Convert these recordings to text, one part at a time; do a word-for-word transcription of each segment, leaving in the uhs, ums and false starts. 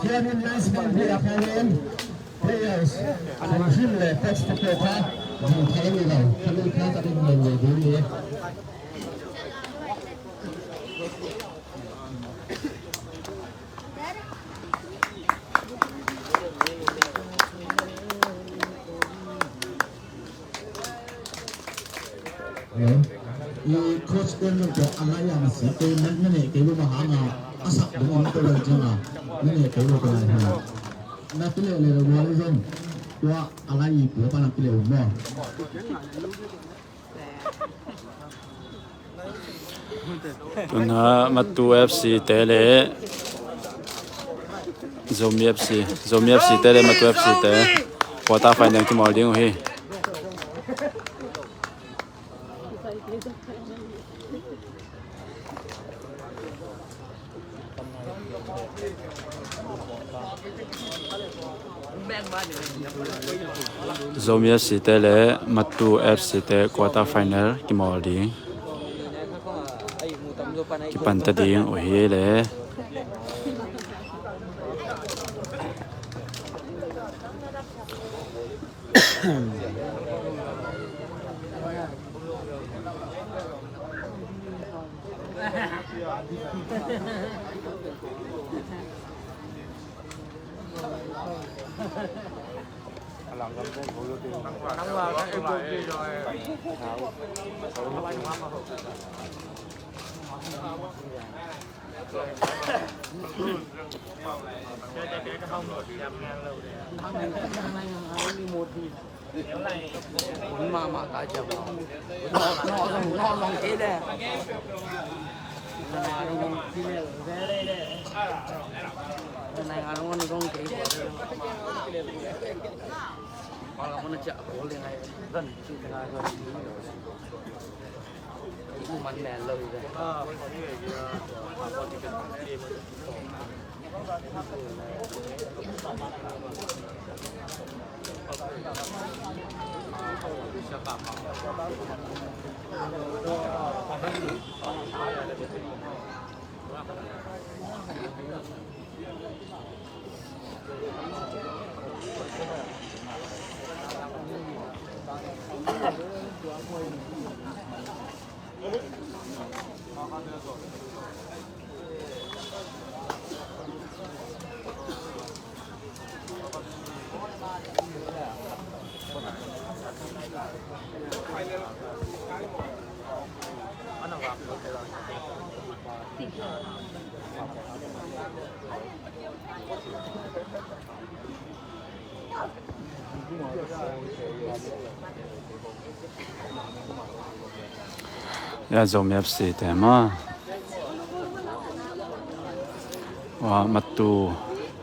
Chairman nice man, we are playing players. From him, the text to paper, the time, you know, coming class, I think, you know, you know. Hello. I coach em nung ko a lai a na si ko na na ne ke lo ma ha nga a sak dong in ko lo jong a na ne ke lo ko lai ha. Na pile le lo wa le jong wa a lai i pu pa na pile lo mo. Tuna Matu F C te le Zomi F C, Zomi F C te le Matu F C te quarter final kimawl ding uh hi. Zomi F C te le Matu F C te quarter final kimawl ding, kipanta ding uh hi le. Hun mahmah ta ciang. Nawh zong, nawh zong kei le. Nai nga zong kei. Pala mun a ciah a pawl ding ai. Zan ci ding ai zan. Ya Zomi F C te maw. Wa Matu,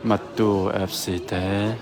Matu F C te.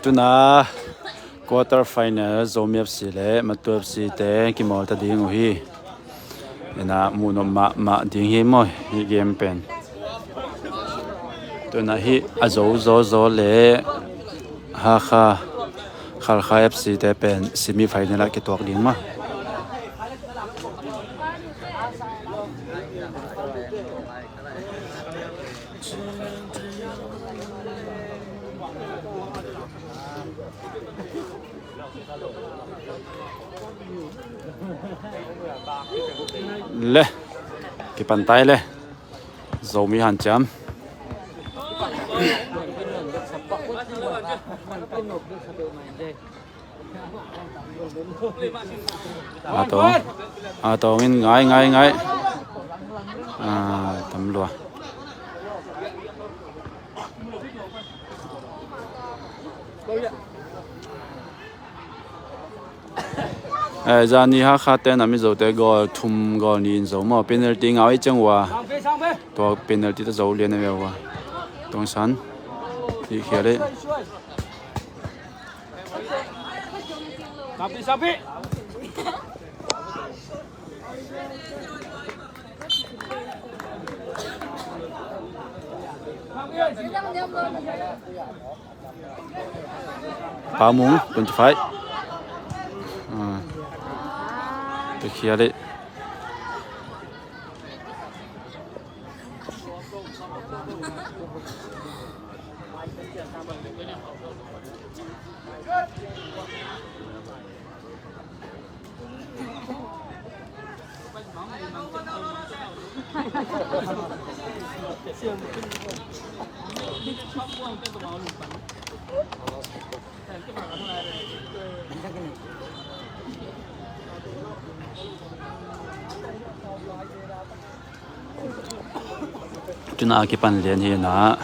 Tuna quarter final Zomi F C le Matu F C te kimawl ta ding uh hi. Ina muhnop mahmah ding hi maw, hih game pen. Tuna hih a zo zaw zaw le Hakha Khalkha F C te pen semi final ah kituak ding maw. Le kipan tai le Zomi hanciam. A tawng, a tawng in ngai ngai ngai. A tam lua. Eh, zani Hakha te na Mizo te goal thum goal ni in zo maw, penalty ngau i ceng ua. Tua penalty ta zo lian a ve ua. Tongsan. Hi khial e. Pamung, twenty-five. Ah. Khial e. Tuna a kipan lian hi na.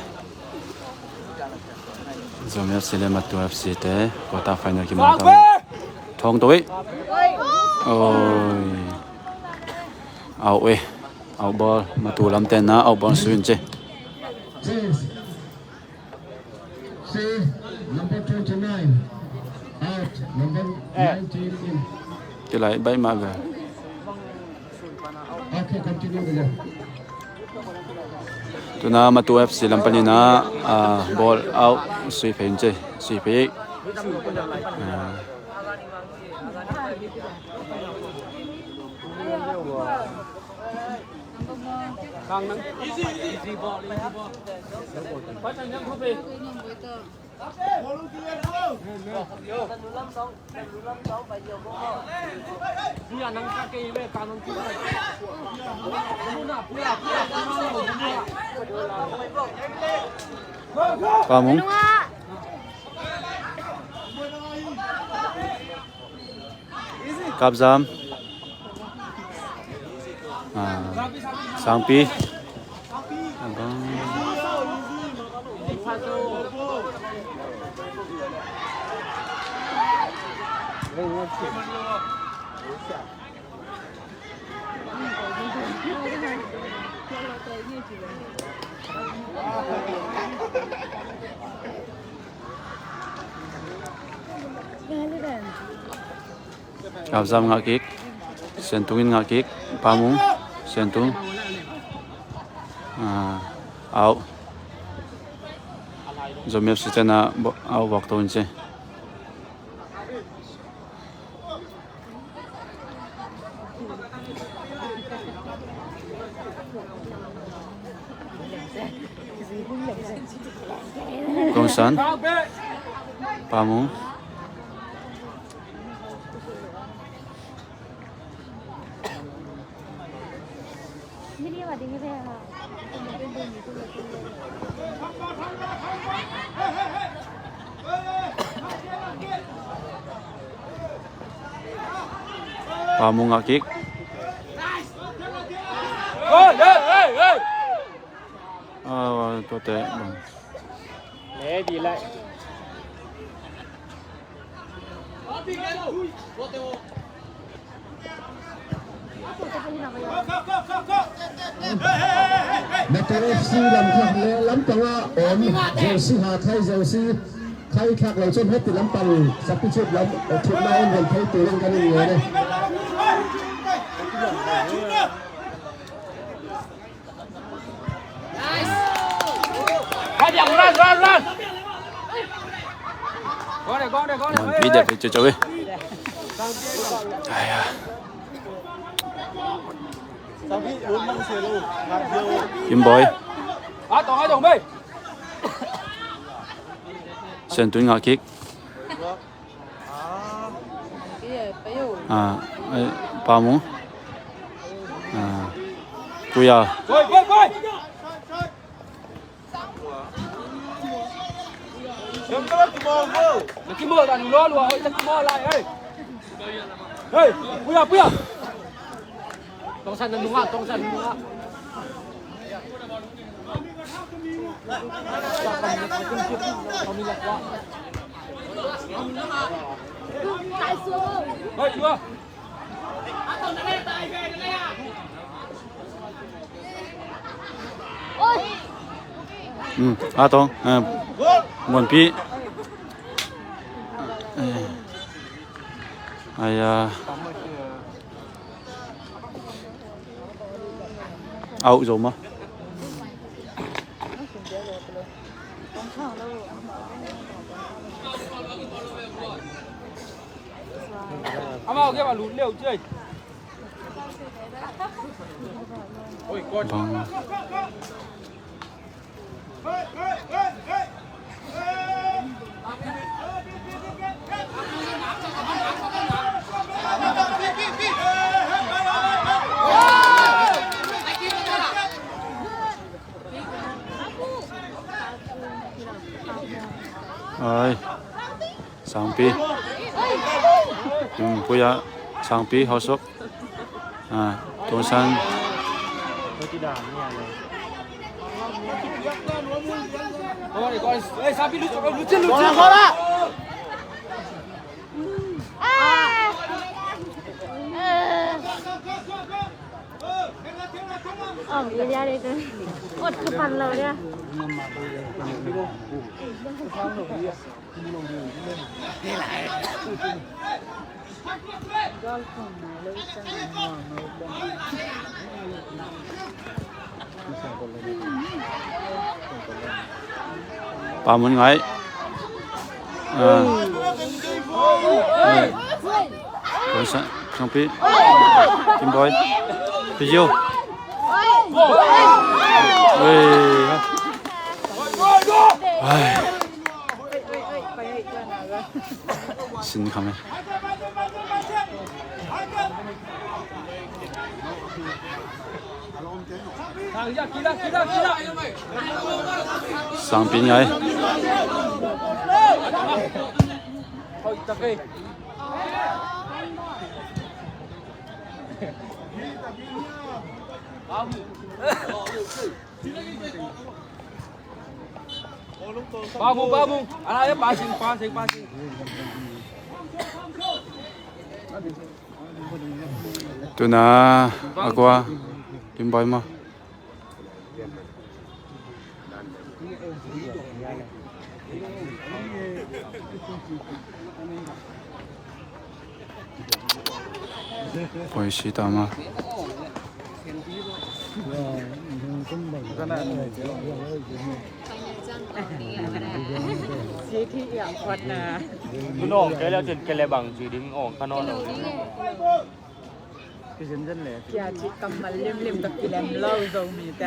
Zomi F C le Matu F C te quarter final kimawl ta. Thawng to e. Oi. Au e. Au ball. Matu lam te na au ball suin che. See, number twenty-nine. Out. Number nineteen in. Kilai bai ma ve. Okay, continue with that. Tuna Matu F C lam panin ah, ah, ball out, sui phei in che, sui phei. Ah. Pamung. Kapzam. Ah, Sangpi. Abang. Kapzam ngah kik. Sentung in ngah kik. Pamung. Sentung. Ah, out. Zomi F C ten a bo-, a vok to in ci. Kongsan. Pamung. Pamung a kick. Oi, oi, oi, oi. Ah, tuate bang. Le di lai. Natal F C lamkhak le lampang a om jersey, ha khai jersey khai thlak lo cun heti lampang substitute lam thumna om ven thei te len kan in ngai ne. Pi dek hi cucu hi. Aya. Kim Boy. Sen Tun ngah kik. Ah, eh, Pamu. Ah, Puya. Hey, Puya, Puya. Tongsan na nunga, Tongsan na nunga. Hmm, a tong, eh, Muanpi. Eh, aya. Au zo ma. Amau game a lut leu ci ei. Bang. Ai. Sangpi. Hmm, Puya, Sangpi, Hosok. Ah, Tungsan. Pamun ngai. Ah. Sangpi. Kim Boy. Pizio. Ui. Ai. Sin kham e. Sangpi ngai. Pamu, Pamu. Ala ya, passing, passing, passing. Tuna, Aqua, Kim Boy ma. Poi si ta ma. Tun awng kei leh cin kei leh bang ci ding awng kha nawn lo ding. Kia ci kammal limlim ka kilem lo Zomi ta.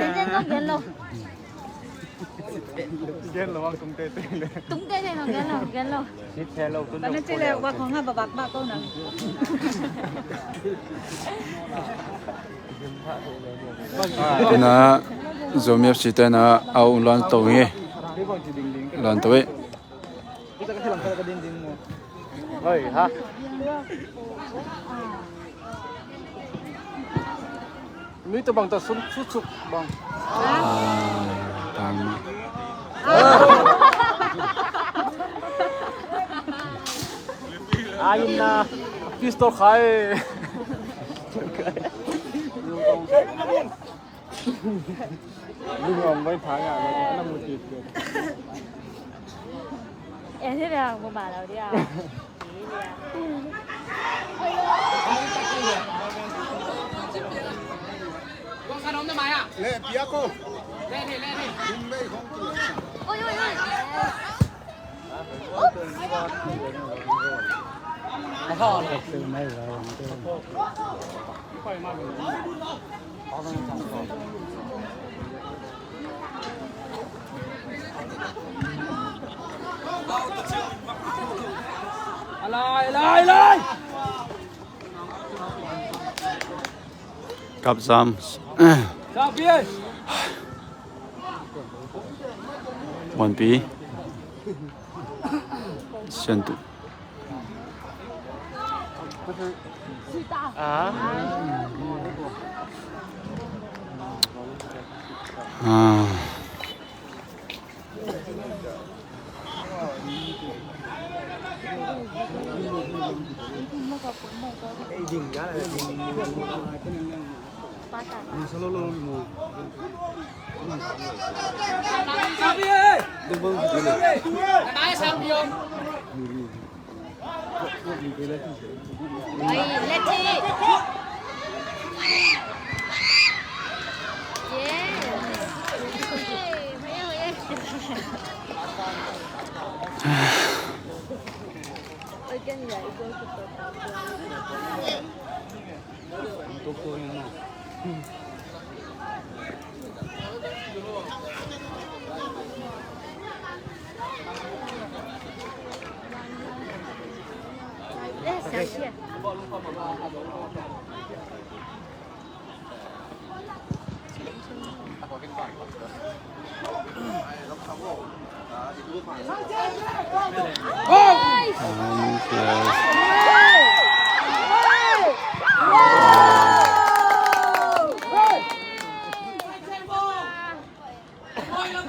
Gen lo, ang tung tete le. Tung tete lo, gen lo, gen lo. Sit the lo, tun. Pana ci leh wa khong ha ba bak ba ko na. Tuna Zomi F C te na au luan to hi. Luan to hi. Oi, ha. Nui ta bang ta sun sut sut bang. Ah, tang. Ai na. Pistol khai. Lungawng bai phang ah, na mu tit. Eh, thế là một bà nào đi à? Leh, pia ko. Leh, leh, leh, leh. Ui, ui, ui. Alai, alai, alai. Kap zam. Muanpi. Siantu. Ah.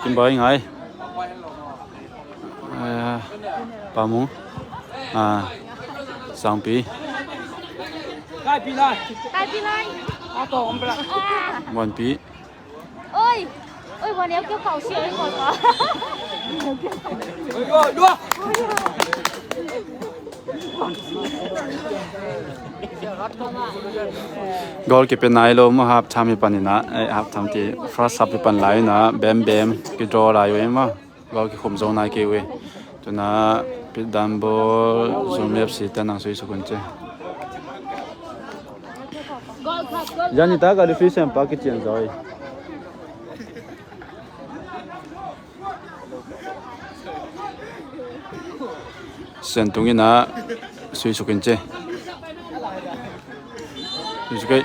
Kin bai ngai. Eh, Pamu. Ah, Sangpi. Muanpi. Oi. Oi, wan yau kêu khẩu siêu đi ngồi qua. Goal kipe nai lo maw, half time hi panin ah, eh, half time ti first half hi pan lai in ah, bem bem kidraw lai uh hi maw. Goal kikhum zo nai kei uh hi. Tuna pitdan bawl Zomi F C te nang sui suk un ci. Yan ni ta ka referee sem pa kician zo hi. Sian tung in ah sui suk in ci. Sui suk ei.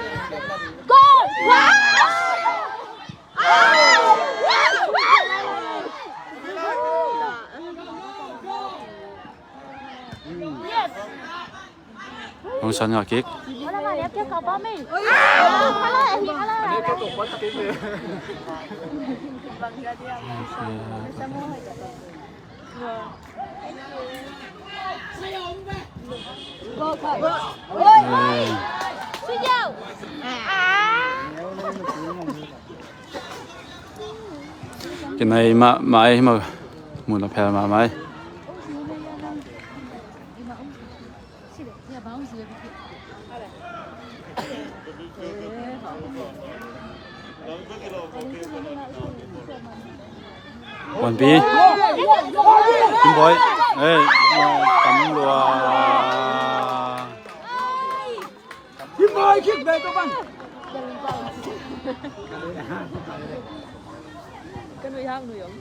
Hong san nga kik. Kinai mah mai mah, mun a phel mah mai. Wanpi. Kim Boy. Ei, tam lua. Kim Boy, kick back, come on. Ka nuih hang nuih om.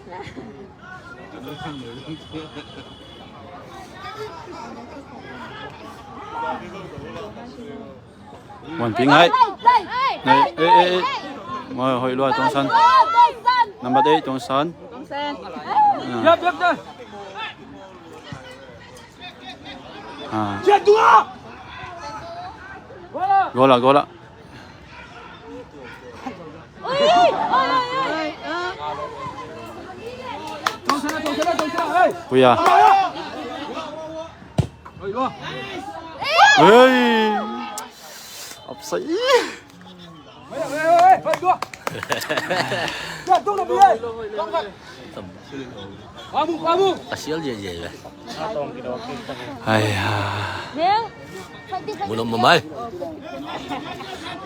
Muanpi ngai. Ei, ei, ei, ei. Hoih lua, Tongsan. Number eight, Tongsan. Tongsan. Ah. Goal ah, goal ah. Puya. Hei. Offside. Ka sial ziahziah ve. Ai ha. Mun om mamai.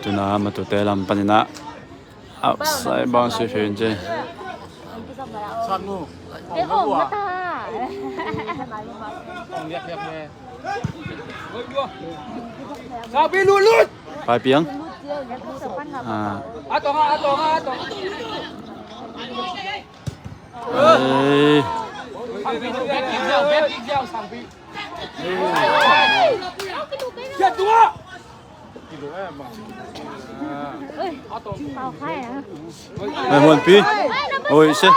Tuna matute lam panin ah. Offside bang si fin ci. Pai piang. Ah. Ei. Ai, Muanpi. Oi, se.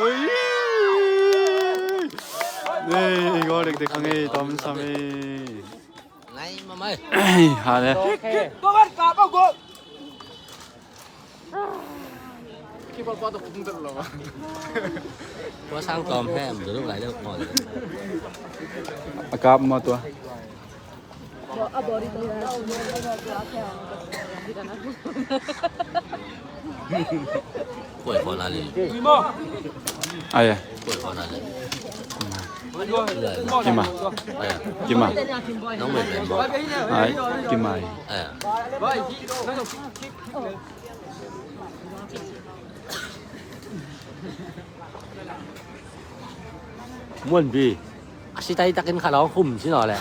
Oi. Ei, goal dekdek hang ei, Tawmsam ei. Ngai mamai. Ei, ha le. Tua sang tawm hem, tua luk lai deuh khawl. A kap maw tua? Kuai khawl lai le. Ai, ai. Kuai khawl lai le. Kima. Ai, ai. Kima. Nong mai pen maw? Ai, Kima. Ai, ai. Muanpi. A si tai takin kha lo khum si no le.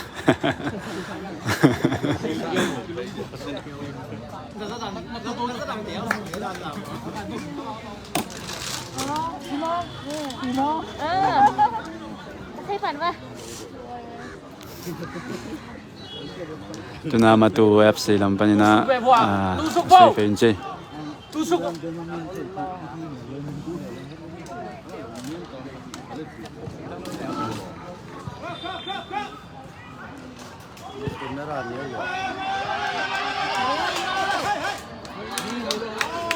Tuna Matu F C lam panin ah, ah, sui fe in ci.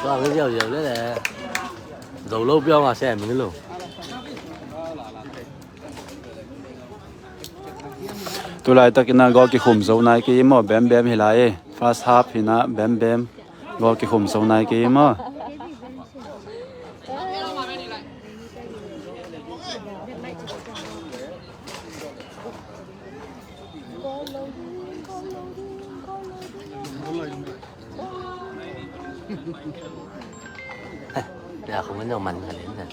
Tua ang ziau ziau le le. Zo lo piau nga sem ni lo. Tulaitak in ah goal kikhum zo nai kei maw, bem bem hi lai. First half hi in ah bem bem goal kikhum zo nai kei maw. Ya, không có nhiều mặn cả đến nè.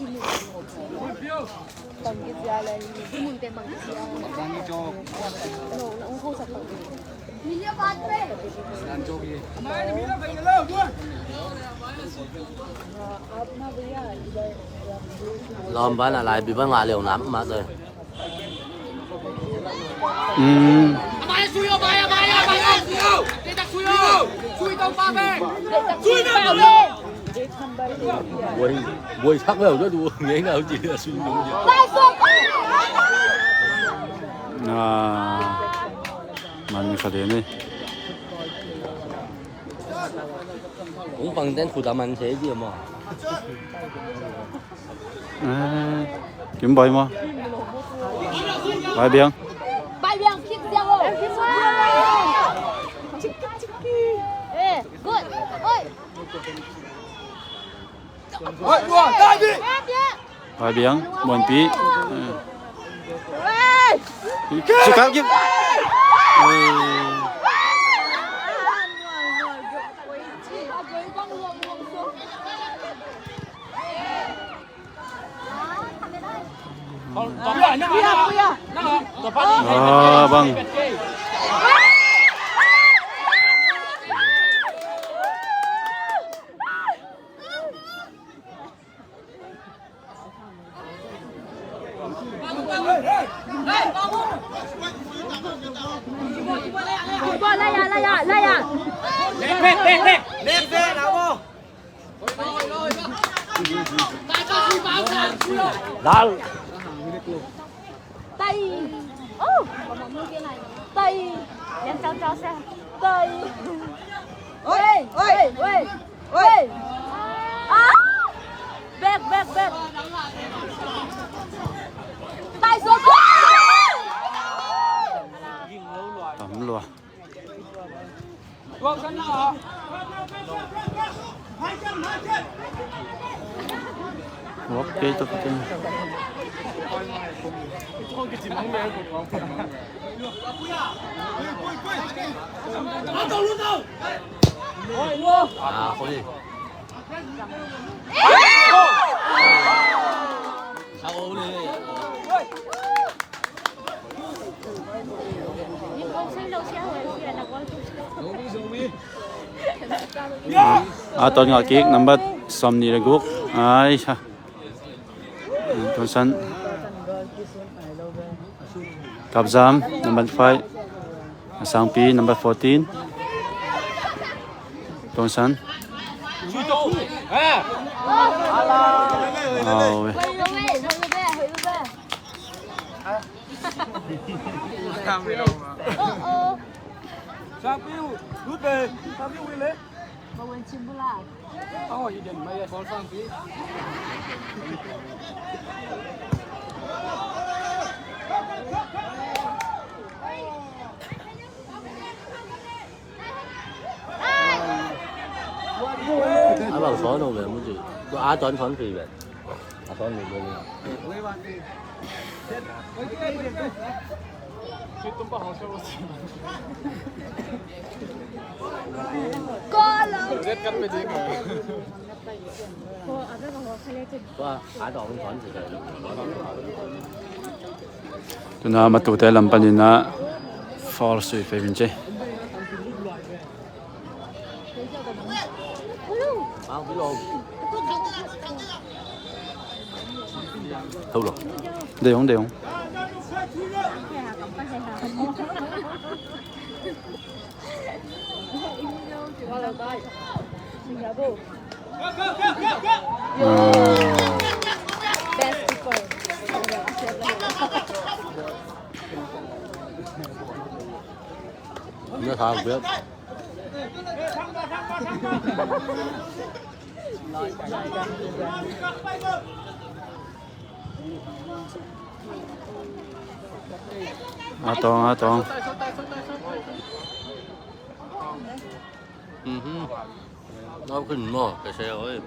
Lom ba na lai bi ba nga leo nam ma de. Buai, buai thak leo, du nge ngau ci a sui nung. Ah, man kha de ni. Kung pang ten khu ta man se di mo. Kim Boy maw? Bai Biang. Bai Biang kick ziang o. Eh, good. Oi. Bai Biang, Muanpi. Sikap kick. Ah, bang. Lal. Tay. Oh. Tay. Yan châu châu sao? Tay. Ôi, ôi, ôi, ôi. À. Bẹt, bẹt, bẹt. Tay số. Tấm lùa. Wak kei tuk kei. Ah, kuli. A ton ngah kik, number sawmnih le guk. Ai sa. Tuan San. Kap Zam, number five. A Sangpi, number fourteen. Tuan San. Aw, eh. A bang sawn lo ve, muji. Tu a tuan sawn pi ve. A sawn lo ve. Ko lo. Zet kan pe ding. Ko a bang sawn pi ve. Tuna matute lam panin ah foul sui fei vin ce. Thâu lo. Dei hong, dei hong. A tong, a tong. Mhm. Nau khin mo, ka se oi.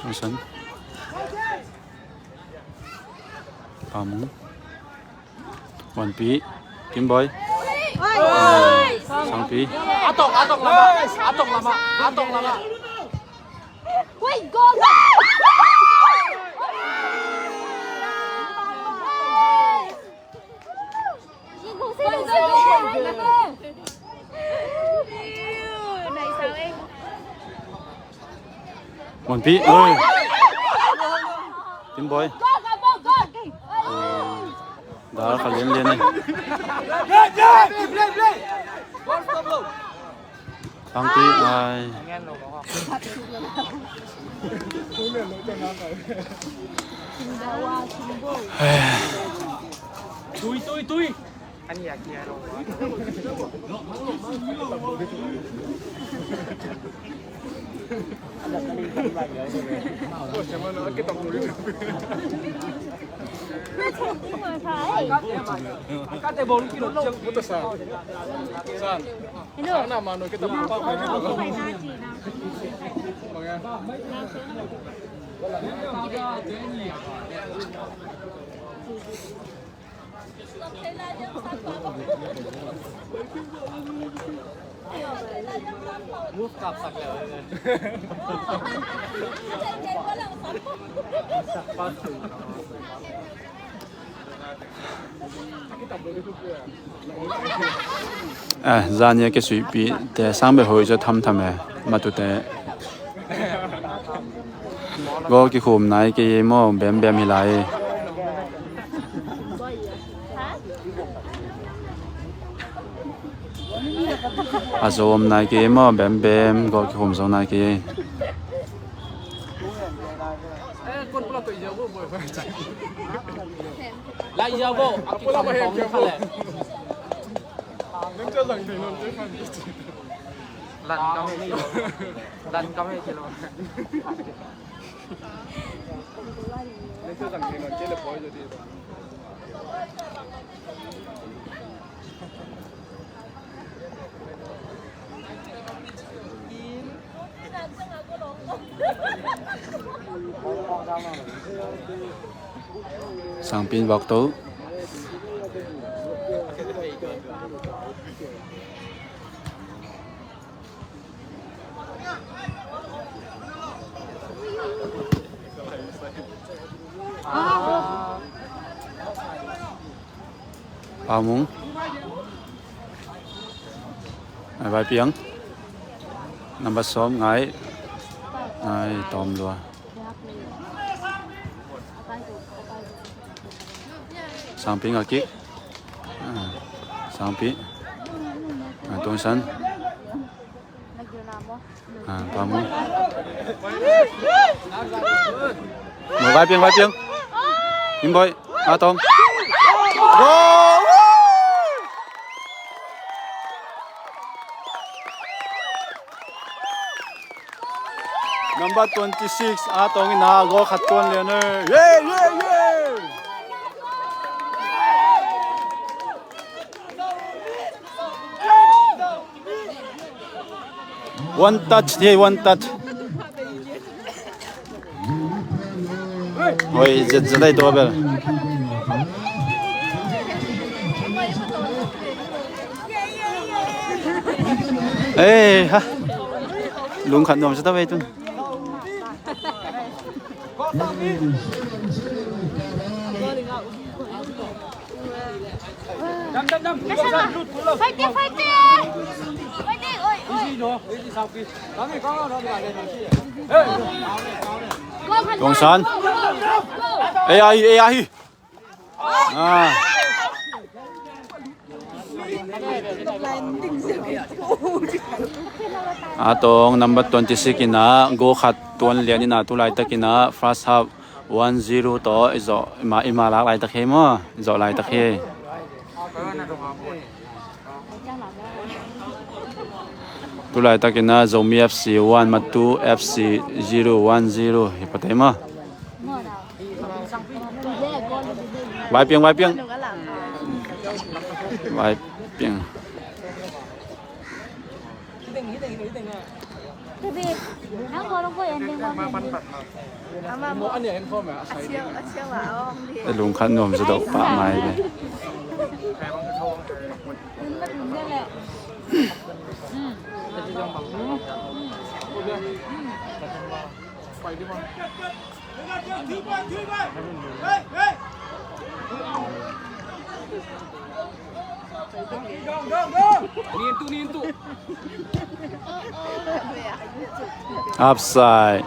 Tuan San. Pamung. Wanpi. Kimboy. Sangpi. Atong, atong lama. Atong lama. Atong lama. Wait, goal! Wanpi. Oi. Team boy. Dah kalian dia ni. Sangpi, ai. Tui, tui, tui. Eh, zan ya ke suipi te sang be hoi zo tham tham eh, matute. Goal kikhum nai kei maw, bem bem hi lai. A zom nai kei maw, bem bem, goal kikhum zo nai kei. Lai ya bo, a kikham tong kha le. Lan kam hi lo. Lan kam hi lo. Sangpi in vak to. Pamung. Ai, Vaipiang. Number sawm ngai. Ai, tawm lua. Sangpi ngak kik. Ah, Sangpi. Ah, Tungsan. Ah, Pamu. Moi, Vaipiang, Vaipiang. Inboi. Atong. Goal! Number twenty-six, Atong in a goal khat tuan lian e. Ye, ye, ye! One touch, hey, one touch. Oi, zet zet ai tua bel. Eh, ha. Lung khat nuam sa ta vei tun. Fighting, fighting! Fighting! Oi, oi! Tungsan. Eh, ahi, eh, ahi. Ah. Atong number twenty-six in a goal khat tuan lian in a, tu laitak in a first half one zero tawh i zawh, i ma, i ma lak laitak hi maw, i zawh laitak hi. Tu laitak in a Zomi F C one, Matu F C zero, one zero hi pate maw. Vaipiang, Vaipiang. Vaipiang. Lungkhat nuam zaw pah mai ve. Upside.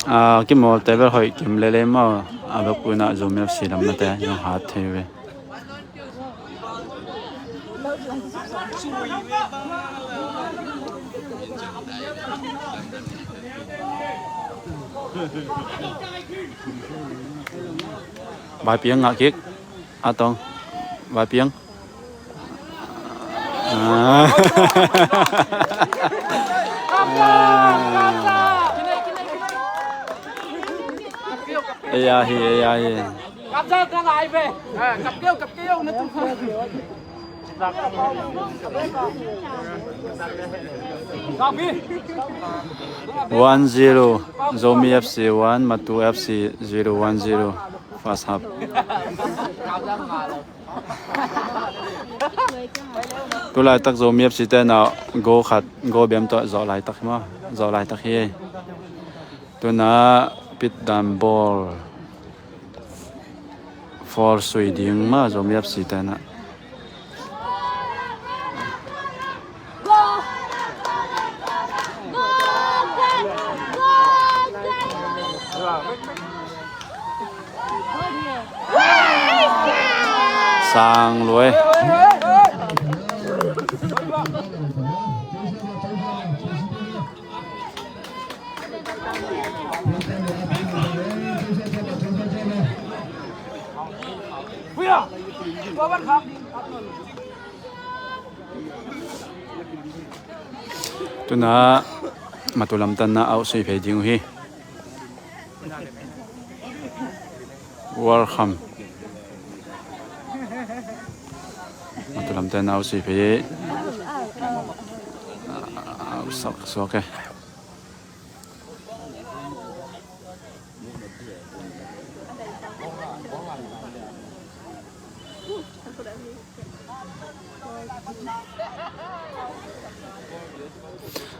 Ah, kimawl te bel hoih kim lele maw. A bek puna Zomi F C lam na te zong hat thei ve. Vaipiang ngah kik. Atong. Vaipiang. Ah. Ei ahi, ei ahi. One zero, Zomi F C one, Matu F C zero, one zero, first half. Tu laitak Zomi F C te na goal khat, goal biam tawh zawh laitak hi maw, zawh laitak hi. Tuna Pitdam ball. Foul sui ding maw Zomi F C te na. Sang lui. Tuna Matu lamtanna auh sui phei ding uh hi. Welcome. Matu lamtanna auh sui phei. Auh sak suak e.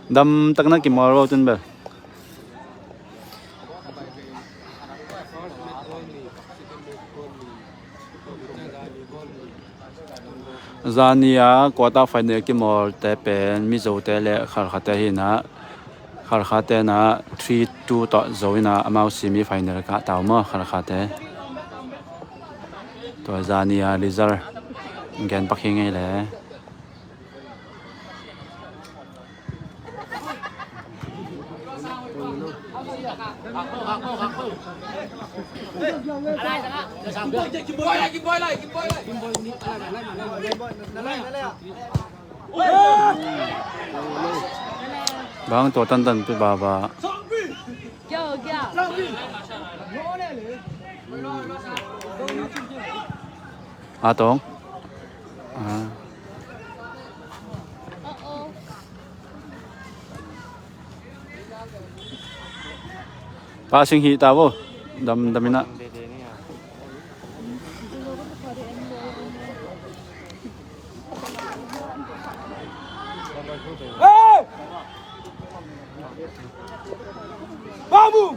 Dam takna kimawl ro tun bel. Zani a quarter final kimawlte pen Mizote le Khalkhate hi na, Khalkhate na three two tawh zo ina amau semi final kah tau maw Khalkhate. Tua zani a result gen pak hi ngei le. Bang tua tantan pi baba. A tong. A. Passing hi ta vo. Dam, dam ina. Hey! Vamos!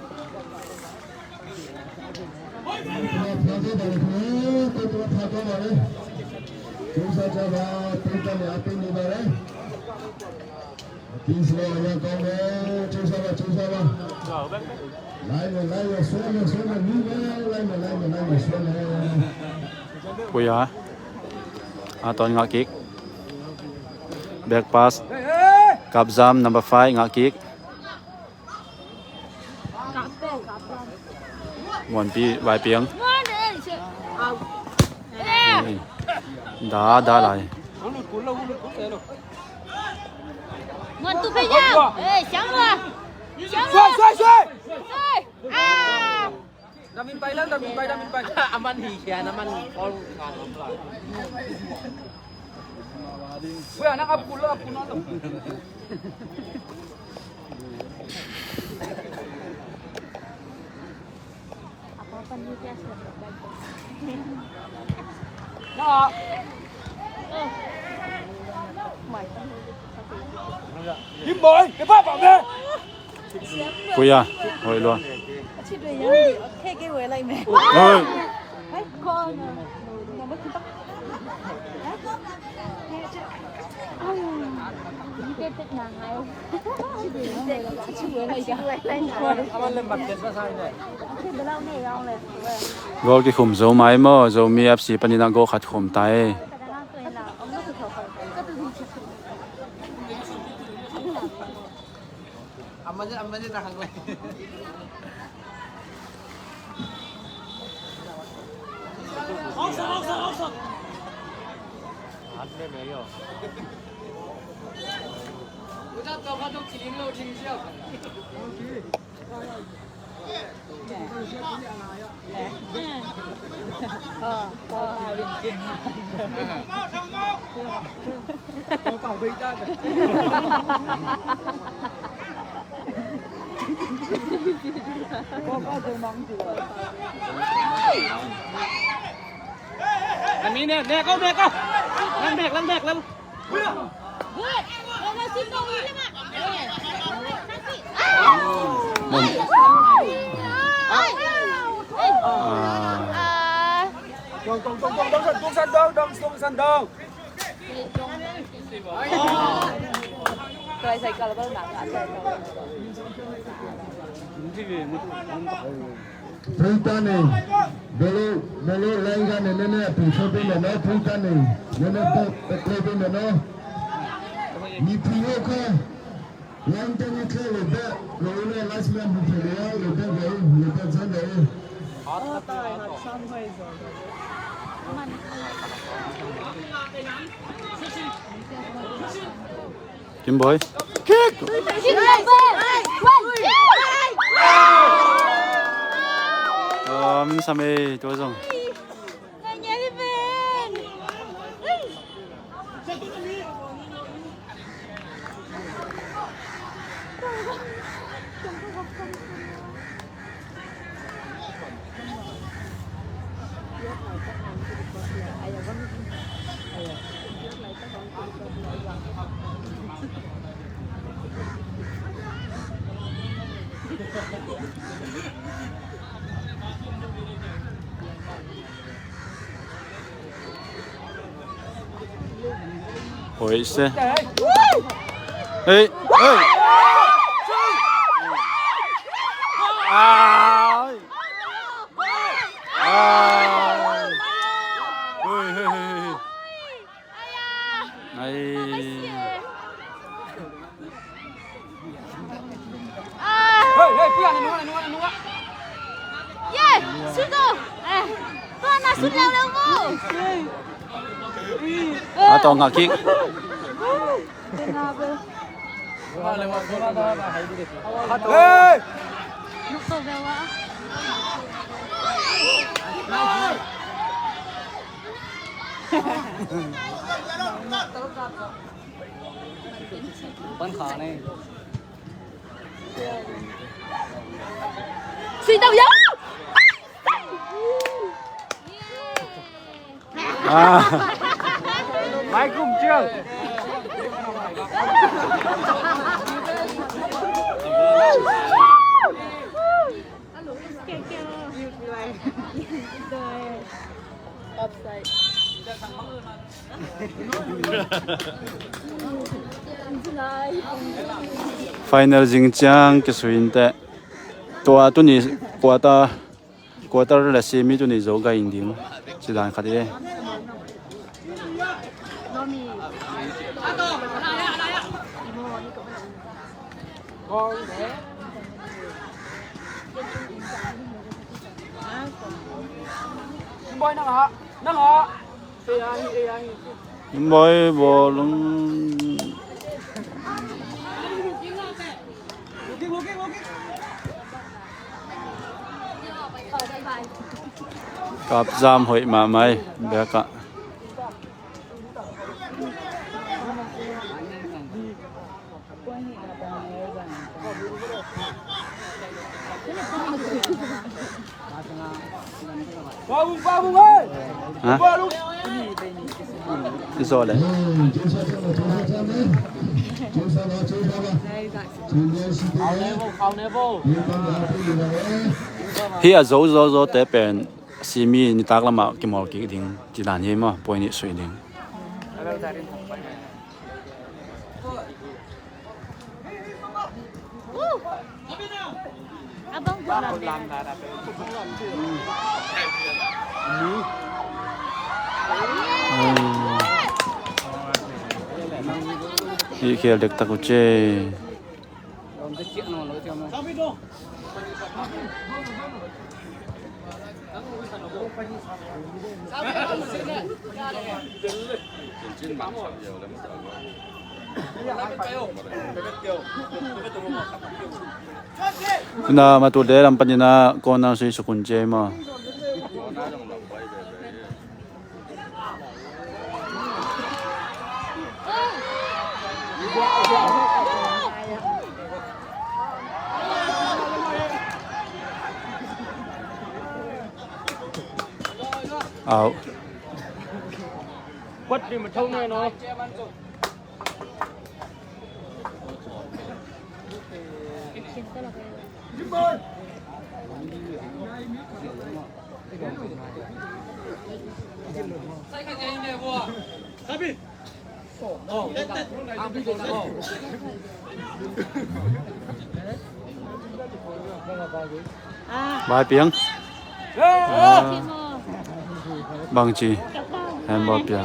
Puya. A ton ngah kik. Back pass. Kapzam number five ngah kik. Muanpi Vaipiang. Da, da lai. Muan tu phei ya. Eh, siang lua. Siang lua. Suai, suai, suai. Suai. Ah. Damin pai lang, damin pai, damin pai. Aman hi sian, aman all ngan om la. Weh, anak apul lo, apul lo. Nah. Kim Boy, cái pháp bảo vệ. Kuya, hoih lua. Oi. Goal kikhum zo mai maw, Zomi F C panin ah goal khat khum ta e. Ami nek, nek kau, nek kau. Lang nek, lang nek, lang. Pultan ni, bolu, bolu laiga ni, nene, pulso pe meno, pultan ni, nene, pe, pe, pe meno. Ni puyo ka, lan tani ke lo be, lo le last man bu pe lo, lo be be, lo be zan be. Kim Boy. Kick! Um, sampai tua zong. Hoih se. Hei, hei. Ai. Ai. Hei, hei, hei, hei. Ai. Hei, hei, puya, na nunga, na nunga, na nunga. Ye, sut o. Eh, tua na sut leuleu mu. A tawng a kick. Hei. Pan kha ne. Sui tau yo. Ah. Mai kum chiang. Final zing ciang kisui inteh. Tua tuni quarter, quarter le semi tuni zo gai ding. Ci dan khat e. Boy, nang ah, nang ah. Boy, bawlung. Kap zam hoih mahmah e, biakah. Ha? Zawh leh. Hih a zo zo zo te pen simi nitak lamah kimawl kik ding, ci dan hi maw, point nih sui ding. Hih khel dektak uh ci. Tuna Matulte lam panin ah corner sui suk un ci ei maw. Au. Bai piang. Ah. Bangci. Handball pia.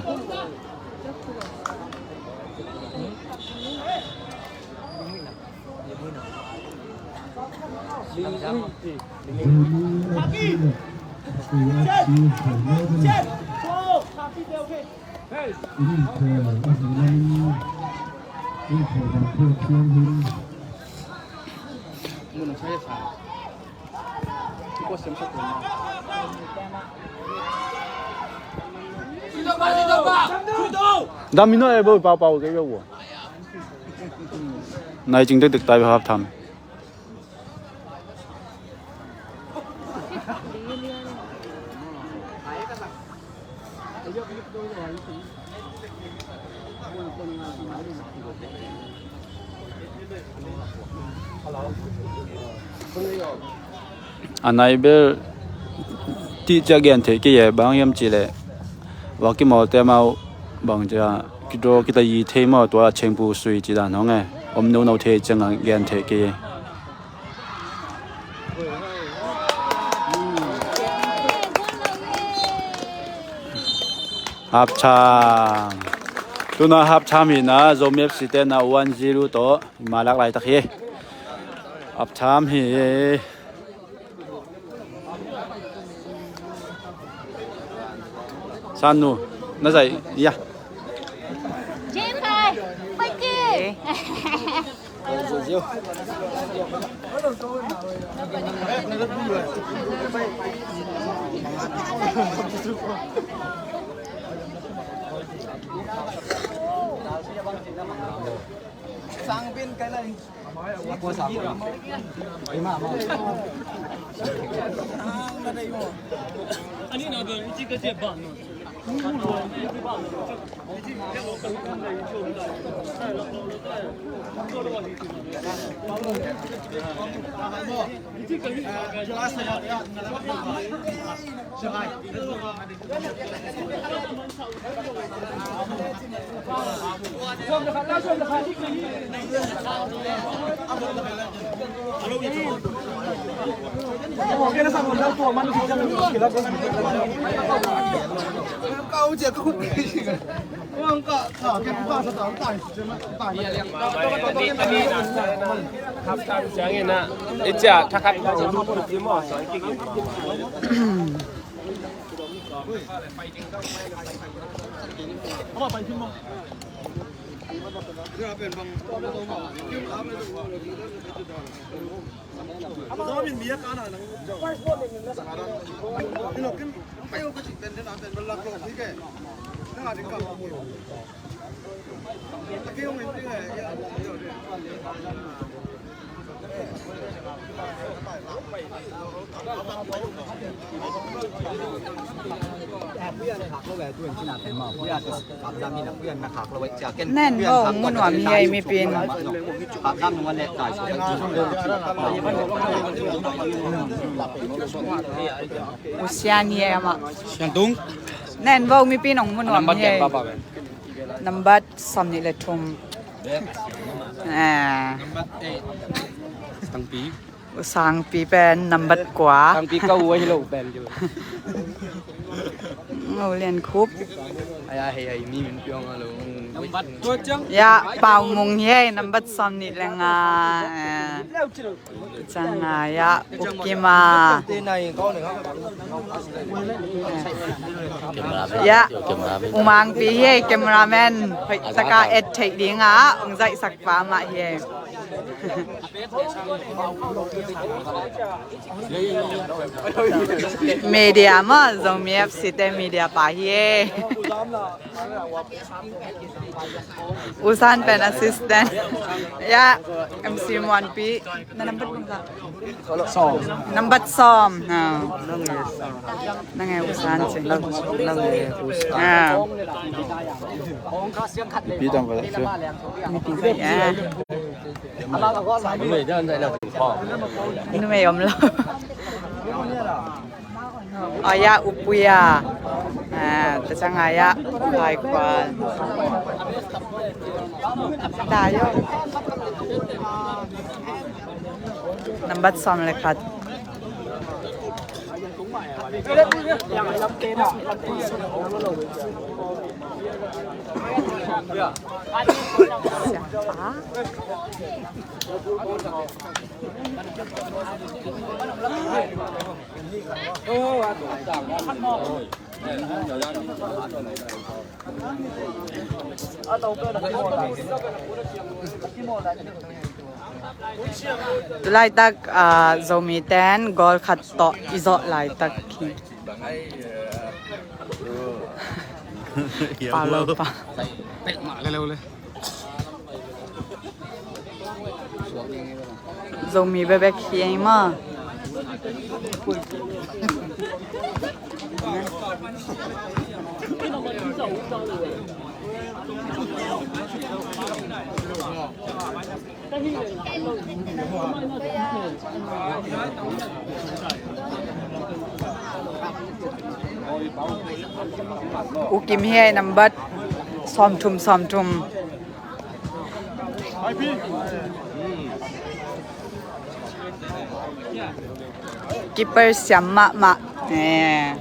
Dam ina e bo pau pau ke bo. Nai cing tek tek tai half time. A nai bel tih ciah gen theih kei e, bang hiam cihleh Wa Kim Aw te amau bang ciah kidraw kita yi thei maw, tua a chengpu sui ci dan hong e, om nono thei ciangah gen theih kei e. Half time. Tuna half time hi na, Zomi F C te na one zero tawh malak laitak hi. Half time hi. Sanu, na zai, ya. Jim Pai, fighting! Sang bin kai lai. Nen bo mu nuam hi ei mipin. Usian hi ei amah. Sian tung. Nen bo mipin ong mu nuam hi ei. Nambat sawm nih le thum. Ah. Tangpi. U Sangpi pen nambat kua. Tangpi ka u ahi lo pen ju. Ngo Lian Khup. Ai, ai, ai, mi min piang a lo. Ya, Pau Mung hi, nambat sawm nih le nga. Eh, cang nga ya, U Kim a. Ya, U Mang Pi hi, cameraman. Hoih taka et theih ding a, ong zaihsak pa mah hi. Media maw, Zomi F C te media pa hi e. U San pen assistant. Ya, M C Muanpi. Na nambat bang ka? Sawm. Nambat sawm. Ha. Nang e U San ci. Nang, nang e U San. Ha. Pi dang ba la. Pi dang ba la. Numei om lo. Aya, U Puya. Ah, ta cang aya, Lai Kuan. Da yo. Nambat sawm le khat. Tu laitak, ah, Zomi ten goal khat tawh i zawh laitak hi. Pau lo pa. Zomi bebek hi ei maw. U Kim hi ei, nambat sawmthum, sawmthum. Keeper siam mahmah. Eh.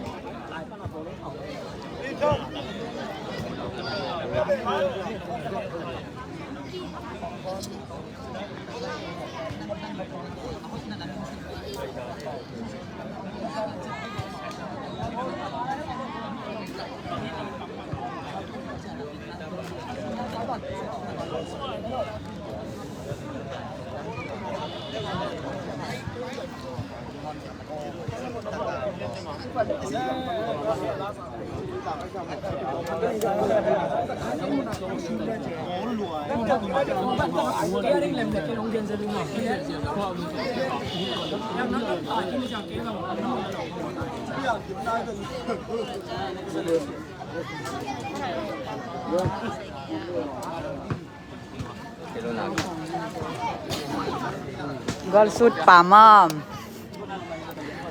Goal shoot pa mawm.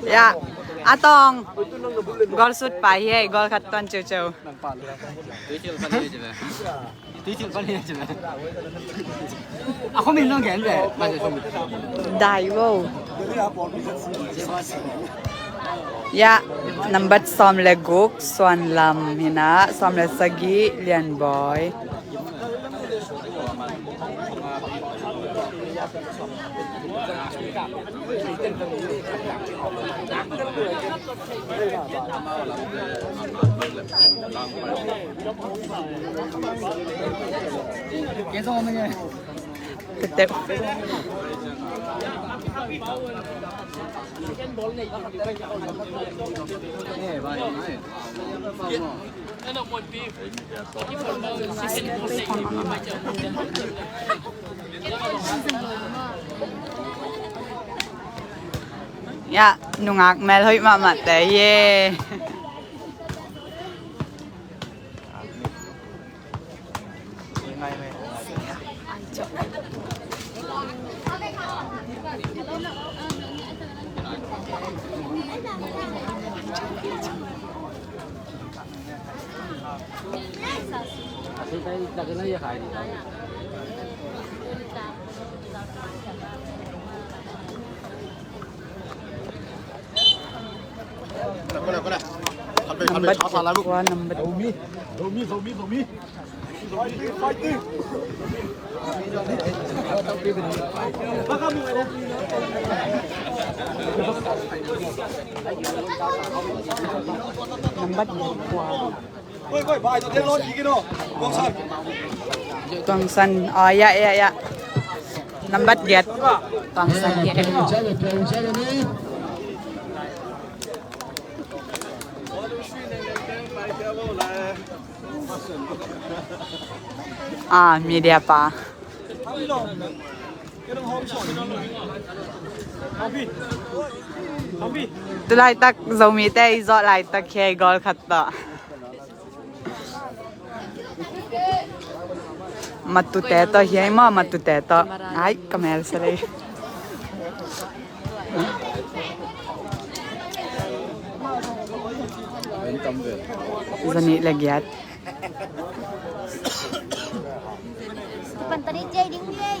Ya, a tawng. Goal shoot pa hi ei, goal khat tuan ceuceu. Dai vo. Ya, nambat sawm le guk, Suan Lam hi na, sawm le sagih, Lian Bawi. Ya, nungak melhoih mahmah te hi e. Nambat kua, nambat. Zomi, Zomi, Zomi, Zomi. Tuang San. Oh, ya, ya, ya. Nambat giat. Tuang San, ya. Ah, media pa. Tu laitak Zomite i zawh laitak hiai goal khat tawh. Matute tawh hiai maw, matute tawh. Ai, ka mel sa lei. Zanih le giat. Kipan ta ding, Jay, ding, Jay.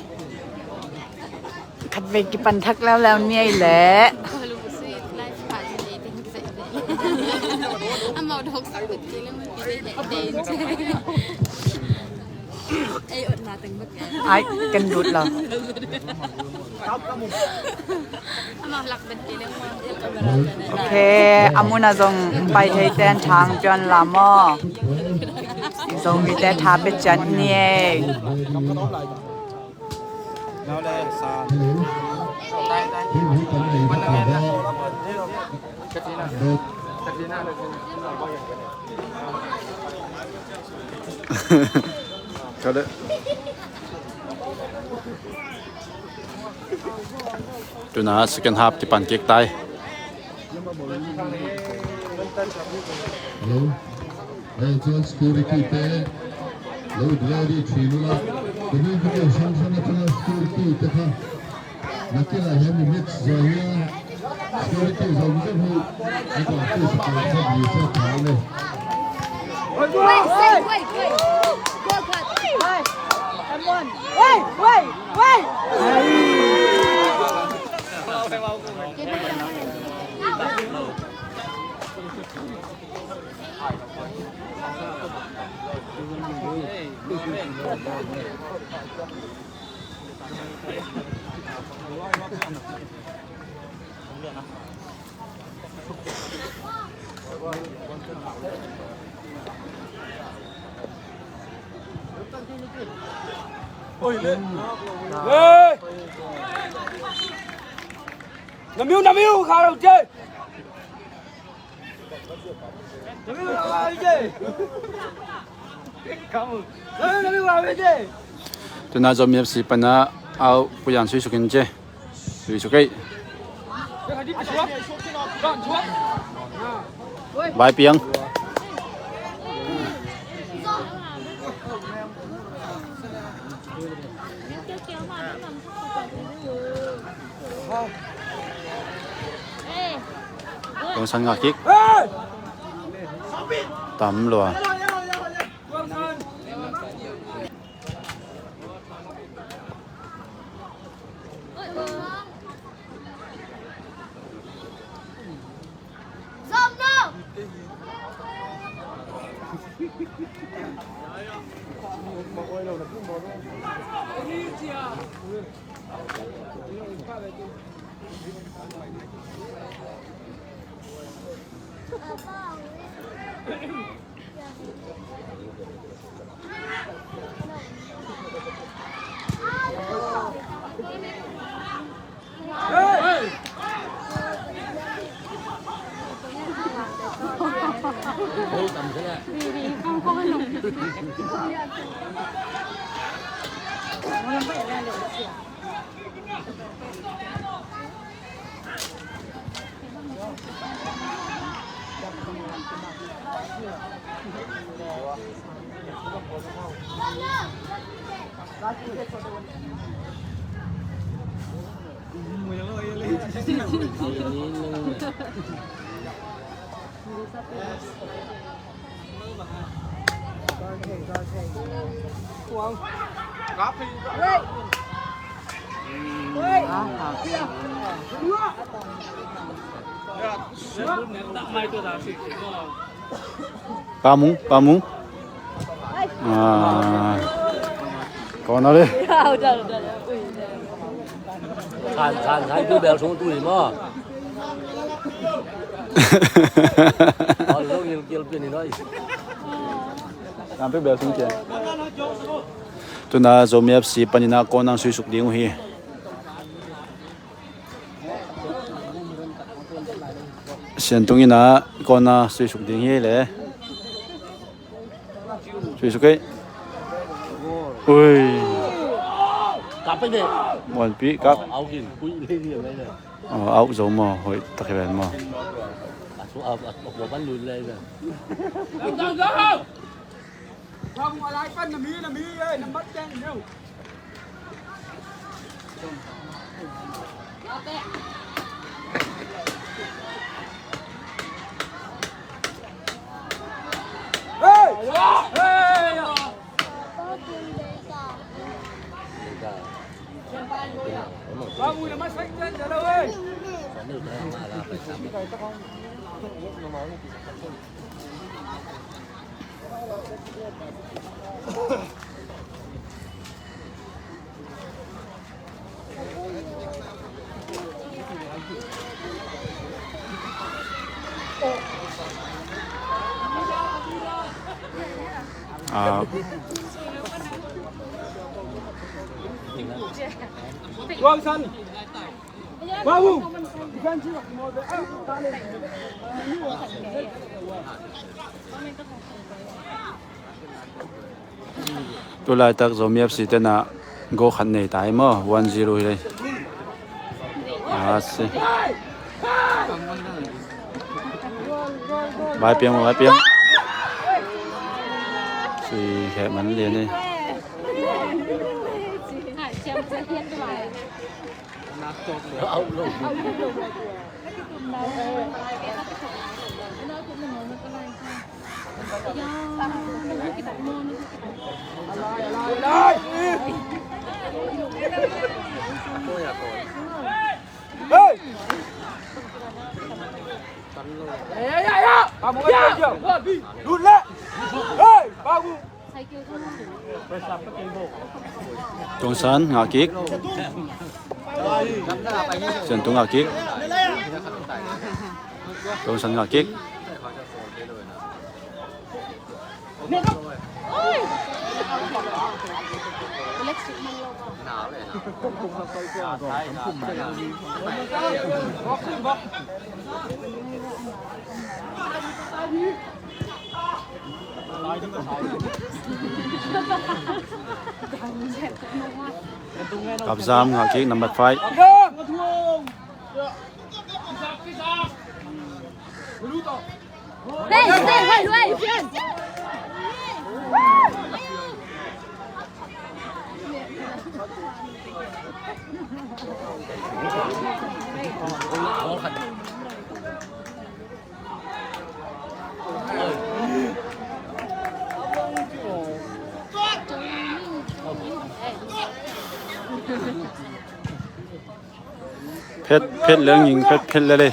Khatvei kipan thak leuleu ni ei leh. Amau dawk sak bet kei leng, ei, ot na teng bek. Ai, kan lut lo. Ok, a mun a zong pai thei ten thang pion la maw. Zomite tha pe ciat ni ei. Ka deuh. Tuna second half kipan kik tai. Hello. Hei, chuan security te lo delivery ṭhin ula. Tuni video hrang hrang aṭanga security te kha. Nakinah hian mi mix zawh hi a, security zawh zawh hi a practice a kal khat ni se a phal le. Wait, wait, wait, wait. Go, go. Wait, wait, wait. Namiu, namiu, kha lo che. Tuna Zomi F C pana au puyan sui sukin che. Sui sukei. Vai piang. Tuang San ngah kik. Tam lua. Pamung, Pamung. Ah, corner le. Khan, khan, khan tu bel sung tu hi maw. Khan tu bel sung kia. Tuna Zomi F C panin ah corner suisuk ding uh hi. Siantung in ah corner suisuk ding hi le. Suisuk ei. Ui. Kap ei de. Muanpi kap. Au hin, pui le le le. Oh, au zo maw, hoih tak hi ven maw. Asu au, au ban lui le le. Tu laitak Zomi F C tena goal khat nei ta hi maw, one zero hi lei. A si. Vai piang, vai piang. Si khek man lian ni. Tungsan ngah kik. Siantung ngah kik. Tungsan ngah kik. Kapzam ngah kik, number five. Phet, phet leng ing, phet, phet lele.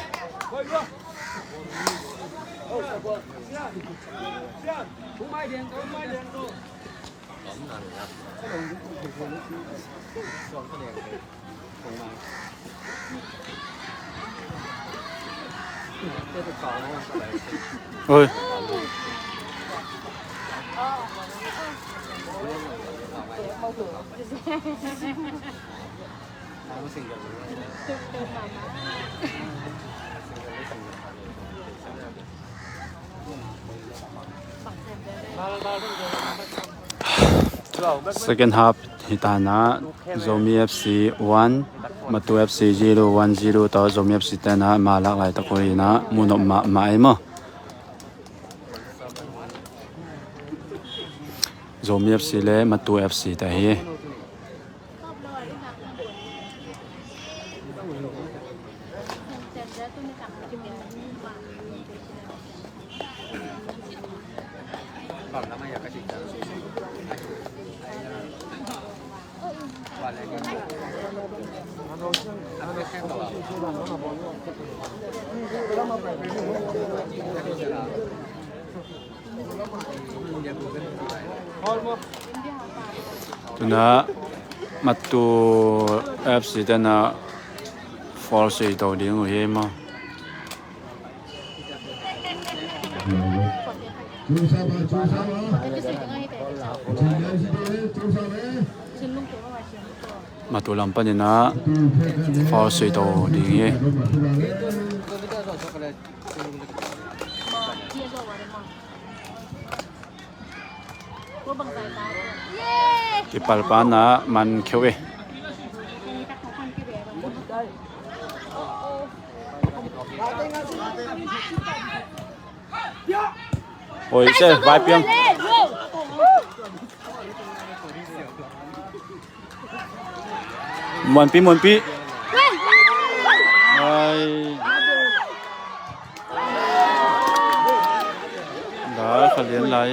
Oi. Second half hi ta na, Zomi F C one, Matu F C zero, one zero tawh Zomi F C tena ma lak laitak uh hi na, mu nop mahmah ei maw. Zomi F C le Matu F C te hi. Tuna Matu F C tena foul sui to ding uh hi maw. Matu lam panin ah foul sui to ding hi. Kipalpa na man kheu e. Oi, se, vai piang. Muanpi, muanpi. Ai. Da, kha lian lai.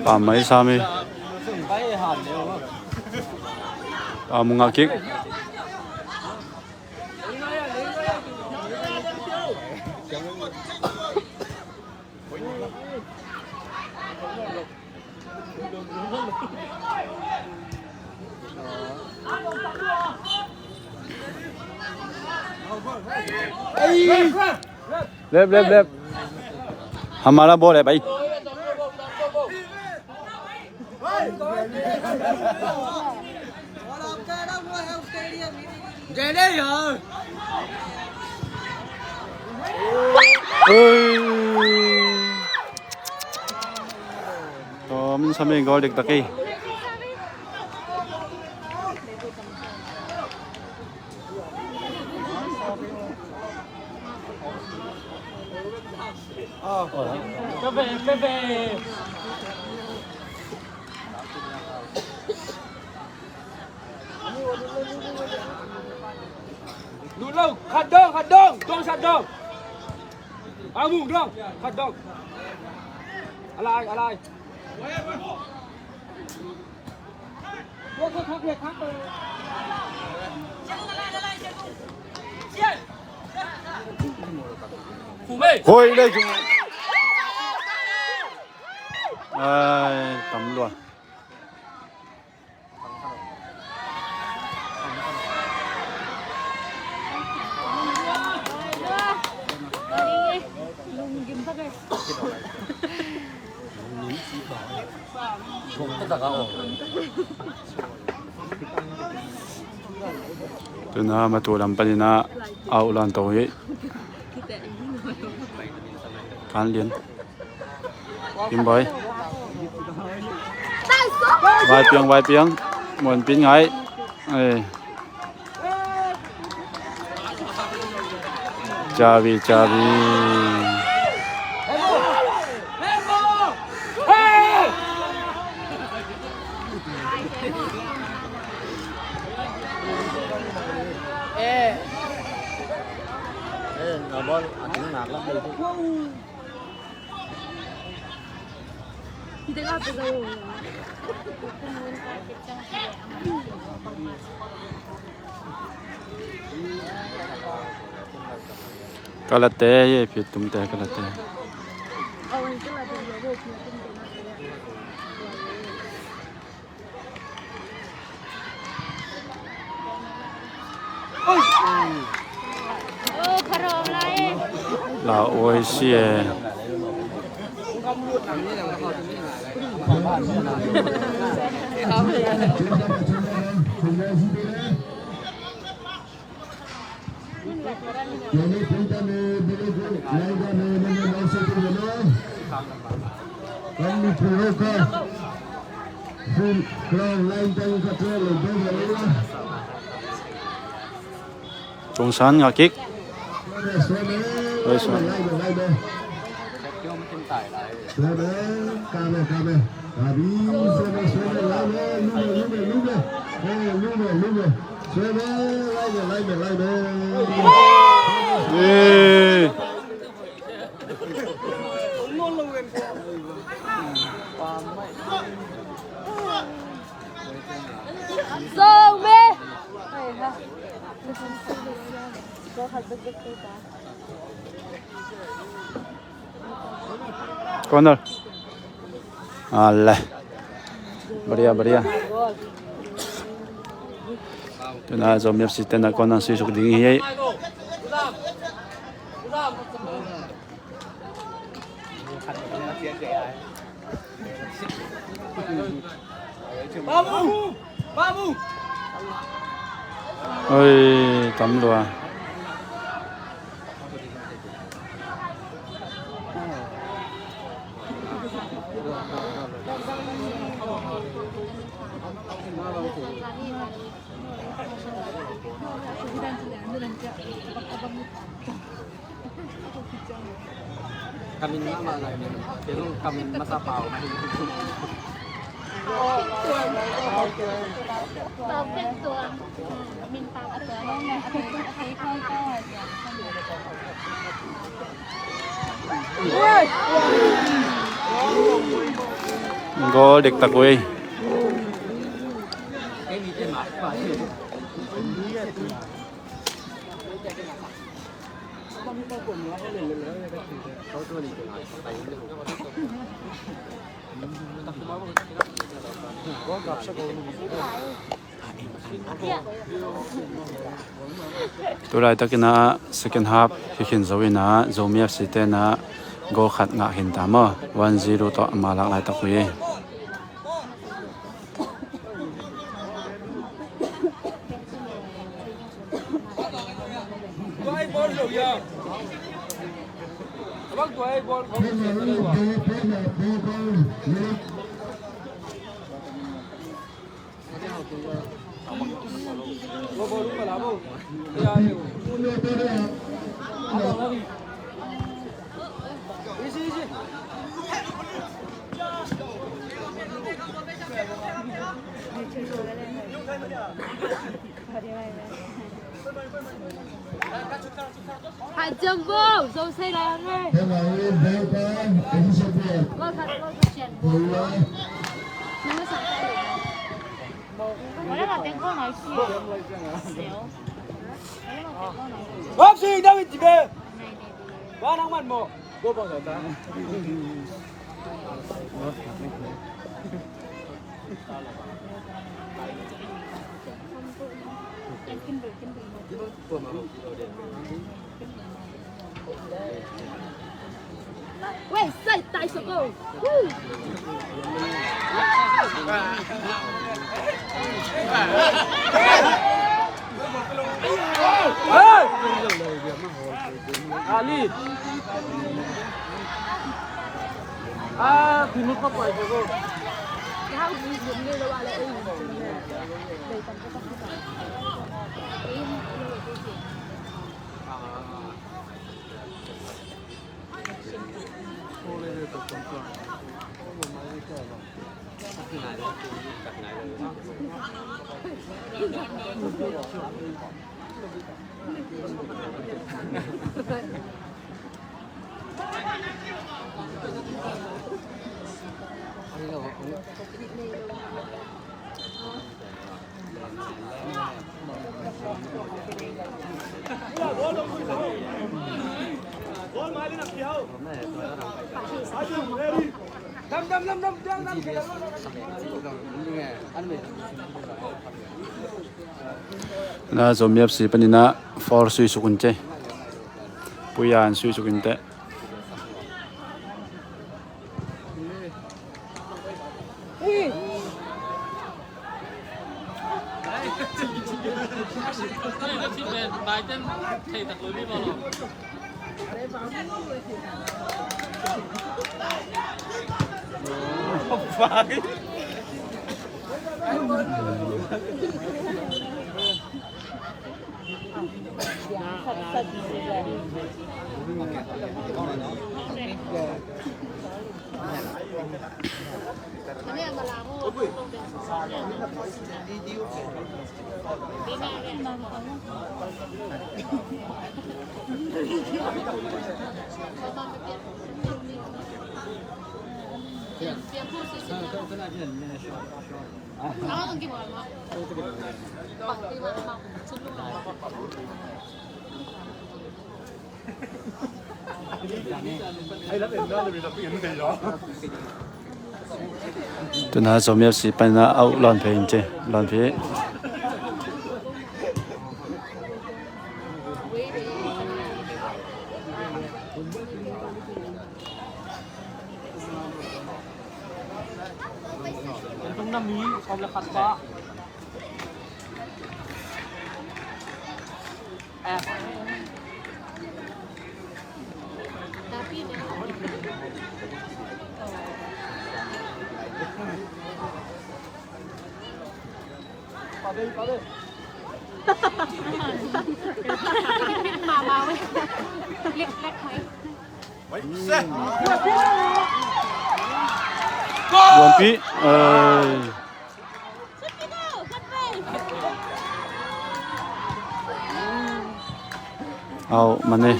Pamai sami. Pamu ngah kik. Lep, lep, lep. Hamaara ball hai, bhai. Ui. Tawm in sami goal diktak hi. Lut lo, khat dong, khat dong, dong khat dong. A mung dong, khat dong. A lai, a lai. Hoi le. Ai, tam lua. Tuna Matu lam panin ah out lan to hi. Kan lian. Kim Boy. Vai piang, vai piang. Muan pin ngai. Eh. Chavi, chavi. Eh. Eh, na bol, ating nak lah itu. Kalate, ye, phiat tumte, kalate. La oi si e. Chungsan ngah kik. Oi, suan. Suave, cabe, cabe. Cabe, suave, suave, lai ve, lube, lube, lube. Eh, lube, lube. Suave, lai ve, lai ve, lai ve. Eh. Zong me. Corner. Ale. Baria, baria. Tuna Zomi F C tena corner sui suk ding hi. Oi, tam lua. Kamin mama lai min, kei zong kamin masa pau na hi. Goal dektak uh ei. Tulaitakin ah second half hi khin zo in ah Zomi F C ten ah goal khat ngah khin ta maw, one zero tawh a malak laitak uh hi. Hãy chấm vô, dầu xe là ngay. Gol khat, gol khat. Wala ka tengko na isi. Sel. Wala ka tengko na isi. Wapsi, David, tibe. Wa nang man mo. Go bang sa ta. Weh, sai tai sa ko. Woo. Hey! Ali. Ah, thinut pa pai ko. Na Zomi F C panin ah foul sui suk un teh. Puyan sui suk in teh. Tuna Zomi F C paina au lawn phei in ci, lawn phei. Tung na mi, sawm le khat pa. Buanpi. Ai. Au, mane.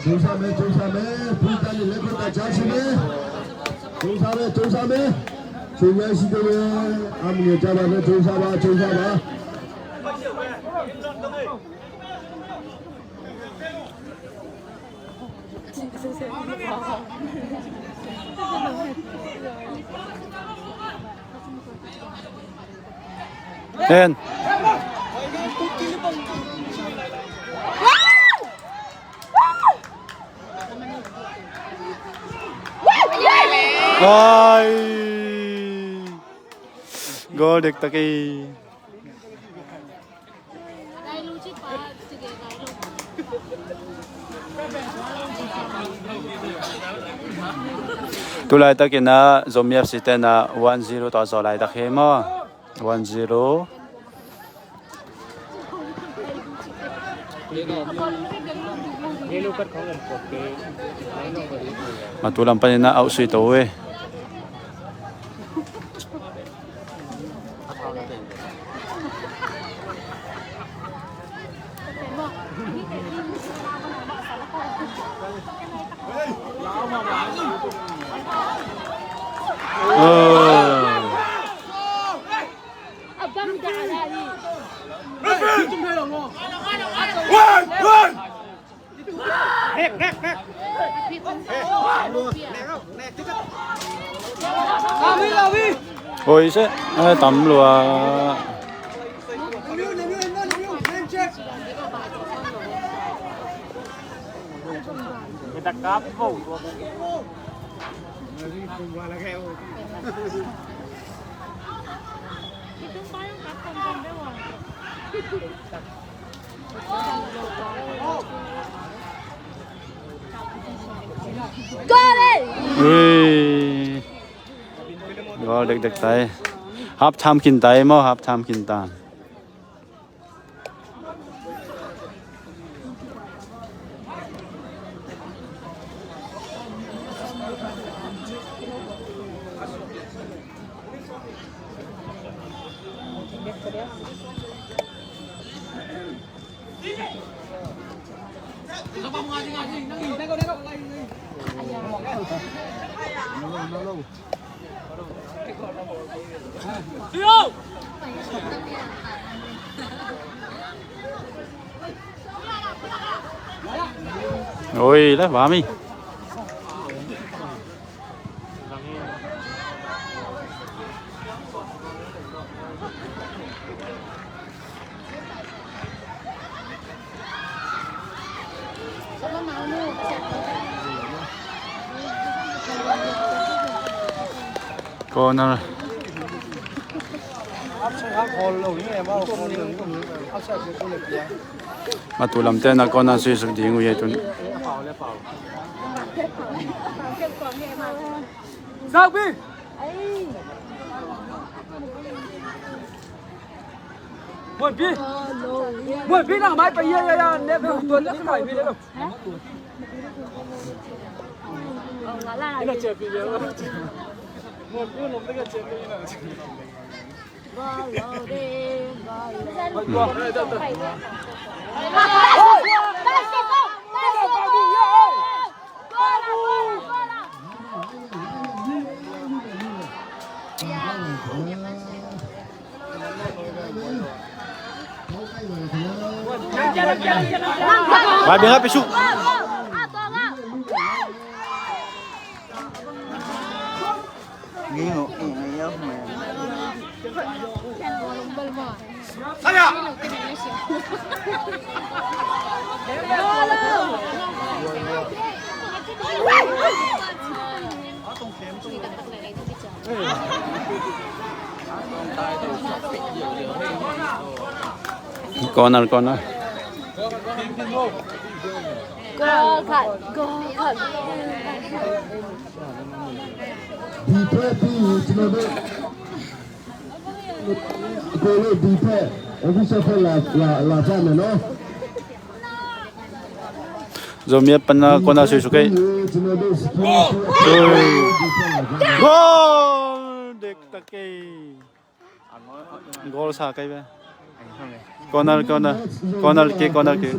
Cungsa me, cungsa me, pultani leko ta casi me. Cungsa me, cungsa me. Cungsa si me, amnya caba me, cungsa ba, cungsa ba. En. Ai. Goal dektak ei. Tulaitakin ah Zomi F C ten ah one zero tawh zaw laitak hi maw? One zero. Matu lam panin ah auh sui to uh e. Oi se, eh, tam lua. Ui. Goal dekdek tai. Half time kin tai maw, half time kin ta. Oi, lah, Bami. Corner. A tu lamte na corner sui suk ding uh hi tun. Sakpi. Muanpi. Muanpi nang mai pai ya ya ya ne be tuan ne mai pi ne. Ina chepi ya. Muanpi nang mai chepi ina. Vai, beng a pisu. Corner, corner. Goal khat, goal khat. Zomi a pan a corner sui suk ei. Goal! Dek tak ei. Goal sa kai ve. Corner, corner. Corner kick, corner kick.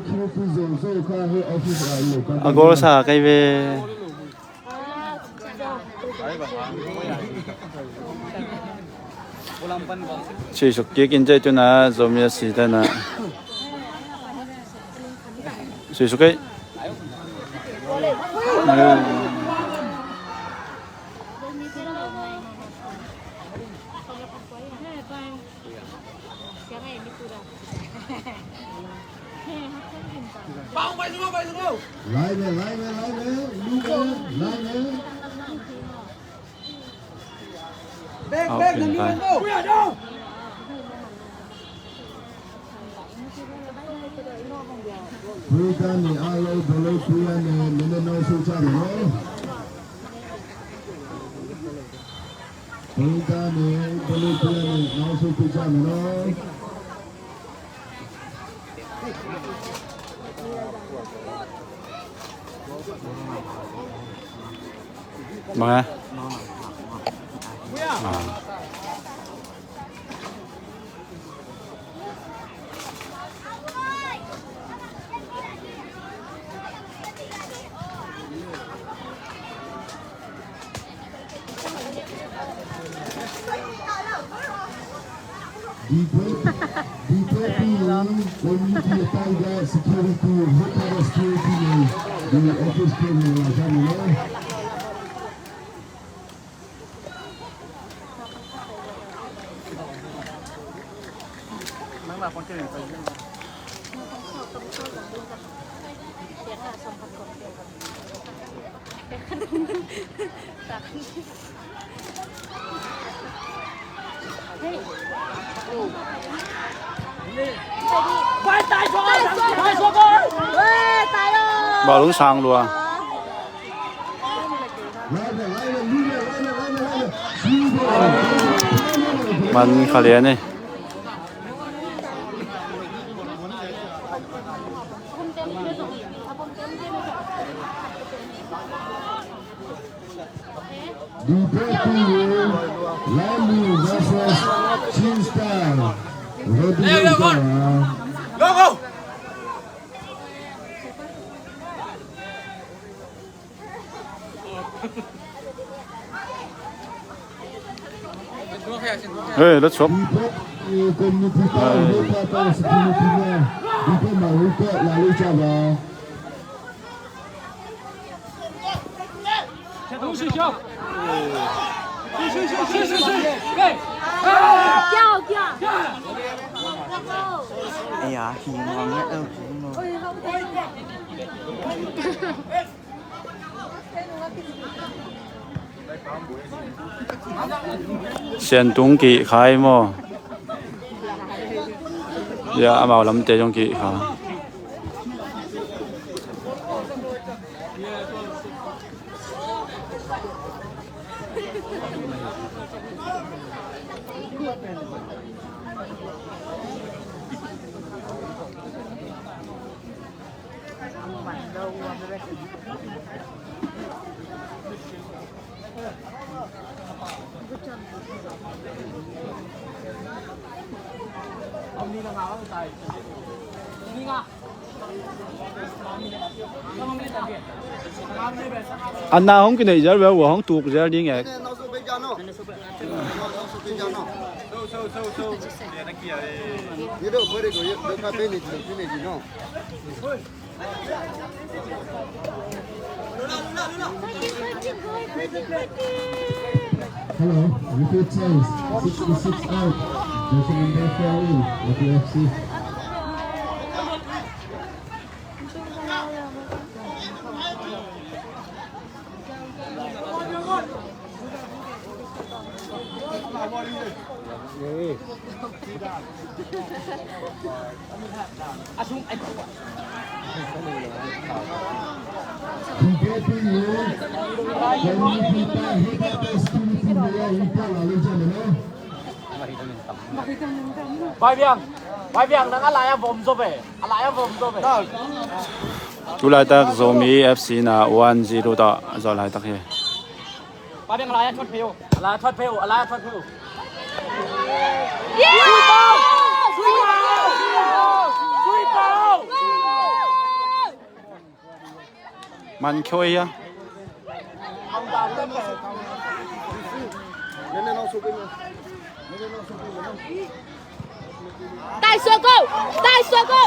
A goal sa kai ve. Sui suk kick in cei tuna Zomi a si tana. Sui suk ei. Lai ve, lai ve, lai ve, lu ve, lai ve. Bek, bek, na mi ve. Puita ni a lo bolo puia ni mene no su cha ni no. Puita ni bolo puia ni no su cha ni no. Bang eh? Ah. Detail, detail pi lo, community attack ga security, hotel security ni, di office ke ni la sa ni lo. Bawlung sang lua. Man kha lian e. Deportivo Lali versus Chin Star. Ready, go, go. Go, go. Hey, let's swap. Ê, hi ngon ngét ơ, hi ngon. Sian tung kih khai maw? Ya, amau lamte zong kikha. Ana hong kineih zel ve, ua hong tuk zel ding e. Hello, repeat size, sixty-six out. Jersey number four in, Watu F C. Vai biang, vai biang, nang a lai a vom zo ve, a lai a vom zo ve. Tulaitak Zomi F C na one zero ta zo laitak hi. Vai biang, a lai a thot pheu, a lai a thot pheu, a lai a thot pheu. Man khoi a. Tai so go! Tai so go!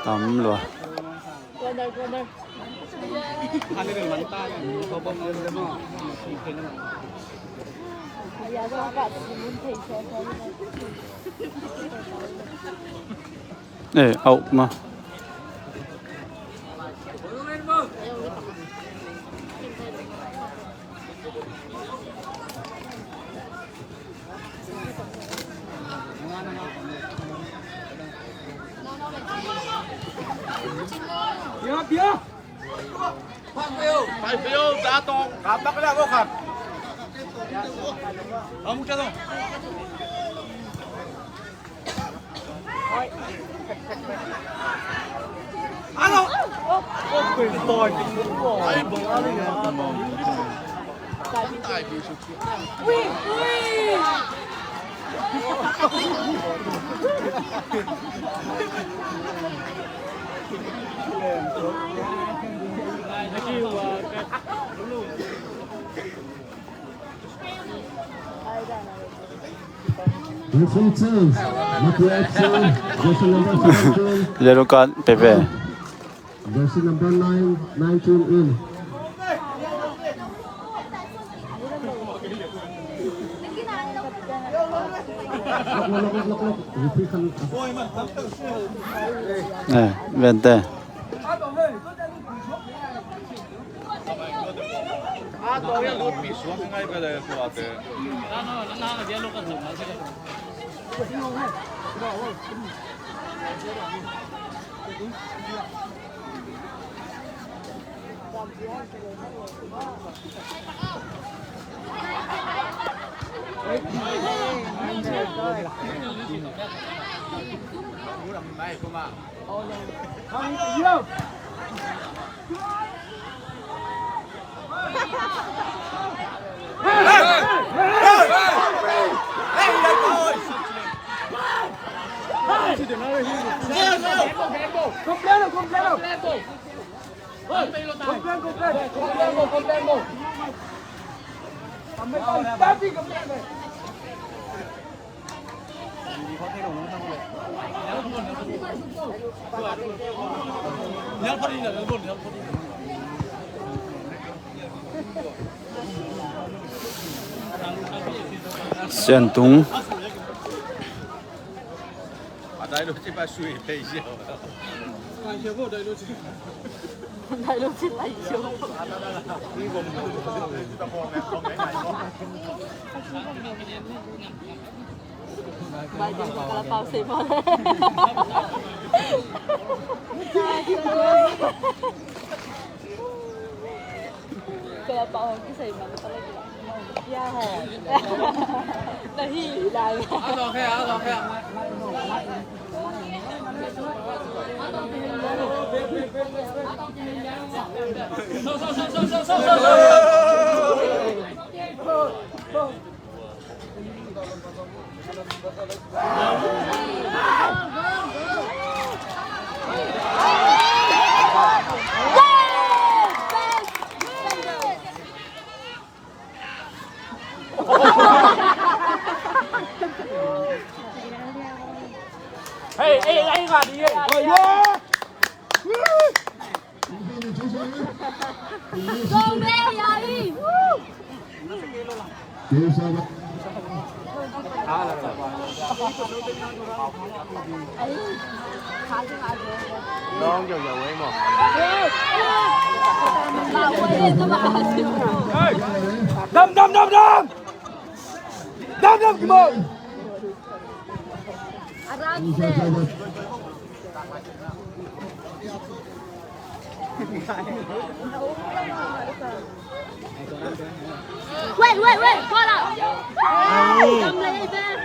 Tam lua. Eh, out ma. Referee change. Makuya F C, jersey number seventeen. Yellow card, Pepe. Jersey number nine, nineteen in. Lok, lok, lok, lok, lok. Referee khan. Eh, vente. Siantung. Dai lo cin lai sio. Bai ding ka la pau sei mo le. Ka la pau ki sei mo le. Ya hai. Nahi lai. Hey, hey, hey, hey, hey. Dam, dam, dam, dam! Dam, dam, come on! Wait, wait, wait, hold up. Come late, man.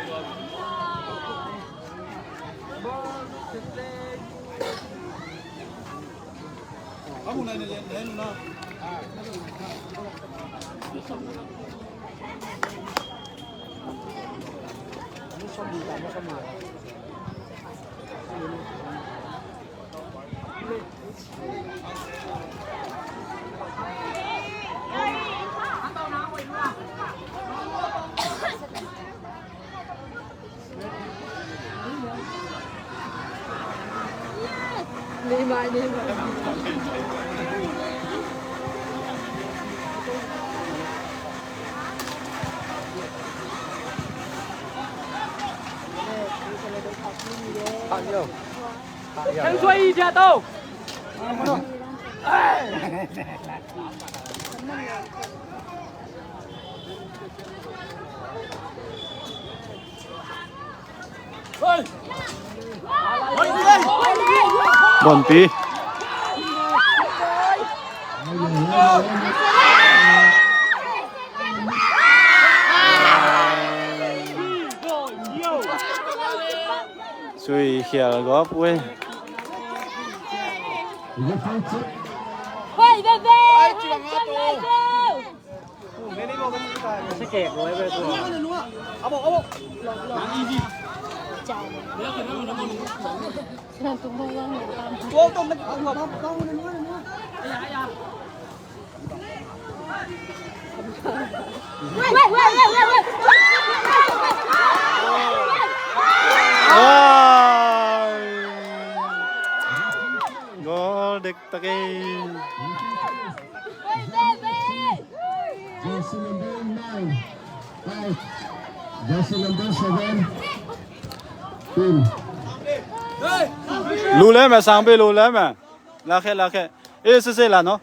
Bonpi. Sui khial gawp ue. Hoi, bebe! Hoi, bebe! Gol dek tak ei. Jersey number nine. Out. Jersey number seven. In. Lu le me, Sangpi, lu le me. Lakhe, lakhe. Eh, sese la no.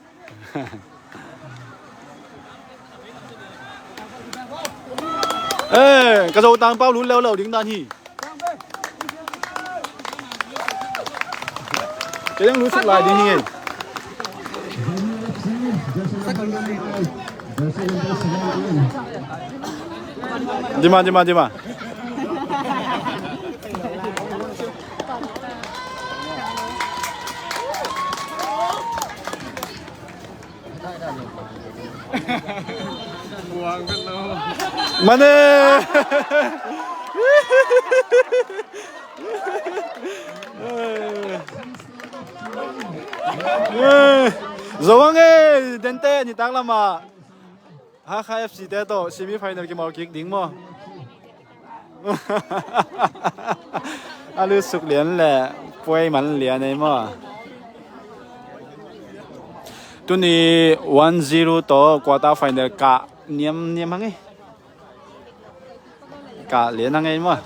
Eh, ka Zotang pau lut leuleu ding dan hi. Kei dang lut suk lai ding hi. Dima, dima, dima. Mane. Zo ang e, dente, nitak lama. Hakha F C te tawh semi final kimawl kik ding maw? A lut suk lian le puai man lian ei maw? Tuni one zero tawh quarter final kah niam niam hang ei. Kah lian hang ei maw?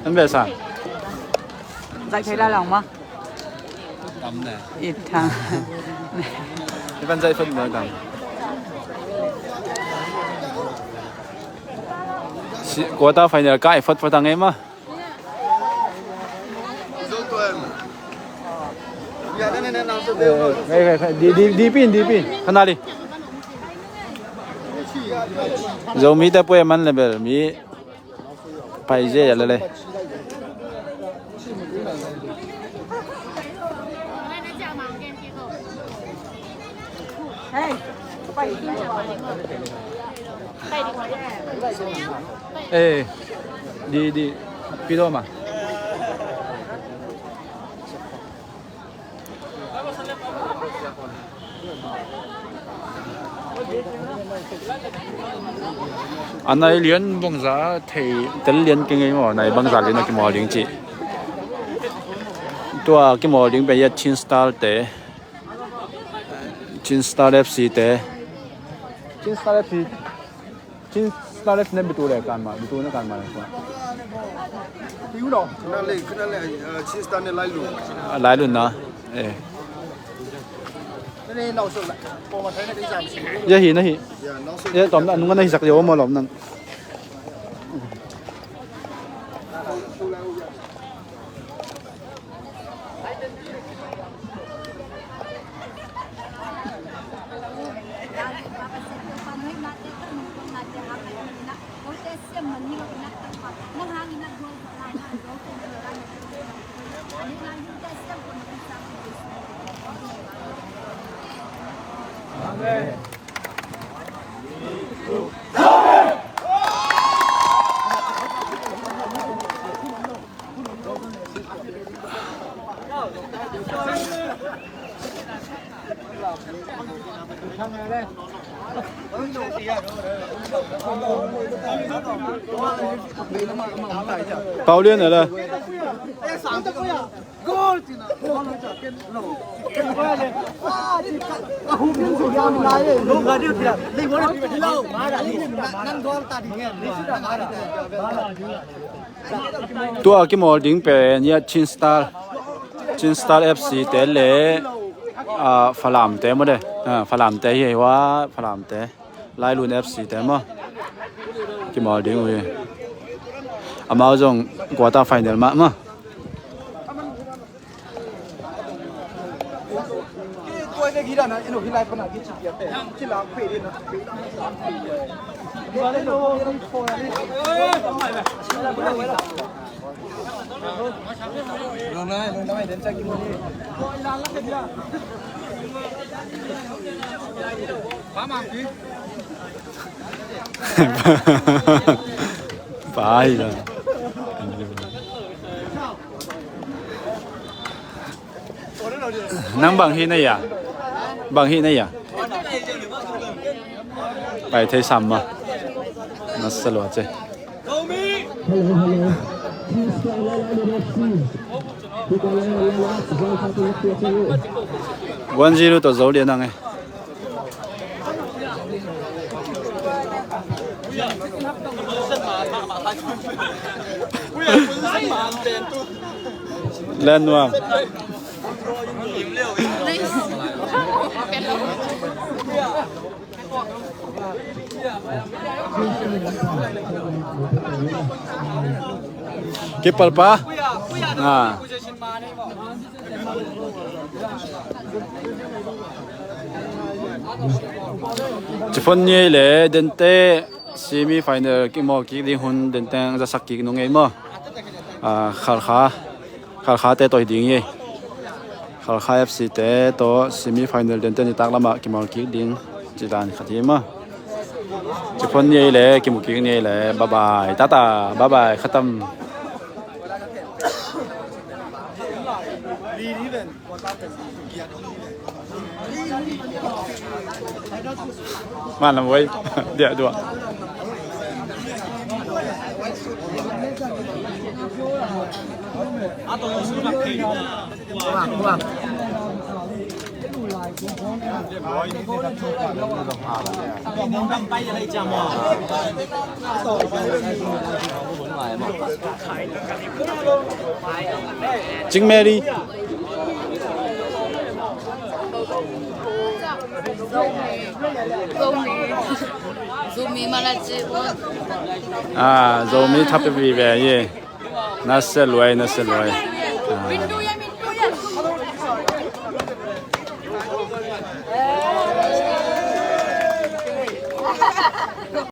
An bel sa. Zai thei lai lang ma. Tam ne. It thang. Iban zai phot ma tam. Si, quarter final kai phot phot ang ema. Di, di, di pin, di pin. Kanali. Zomi te pue man le bel mi. Pai je ya lele. Eh, di, di, pidoma. A nai lian bangza thei tel lian kei ngei maw, nai bangza lian a kimawl ding cih. Tua kimawl ding pen ya Chin Star te, Chin Star F C te. Chin Star F C. Chin Star F C ne bitu le kan ma, bitu ne kan ma le. Tiu lo. Kena le, kena le, uh, Chin Star ne lai lu. Lai lu na. Eh. Ya hi, na hi. Ya, tom na, nunga na hi sak yo mo lom nang. Paulian ala. Tua kimawl ding pen ya Chin Star, Chin Star F C te le, ah, Falam te maw le, ah, Falam te hi hua, Falam te. Lailun F C te maw. Kimawl ding uh hi. Amau zong quarter final mah maw. Pai la. Nang bang hi na ya? Bang hi na ya? Pai thei sam ma. Na sa lo che. One zero to zo lian ang eh. Lan nuam. Kipalpa. Ah. Cifon ni le dente semi final kimawl kik ding hun dente zasak kik nung ei maw. Ah, Khalkha. Khalkha te tawh hi ding hi. Khalkha F C te tawh semi final dente nitak lamah kimawl kik ding. Ci dan khat hi maw. Cifon ni ei le kimu kik ni ei le. Bye bye. Tata. Bye bye. Khatam. Mana wai dia dua. Cing Mary. Ah, Zomi thap vive ye. Na se luai, na se luai. Ah.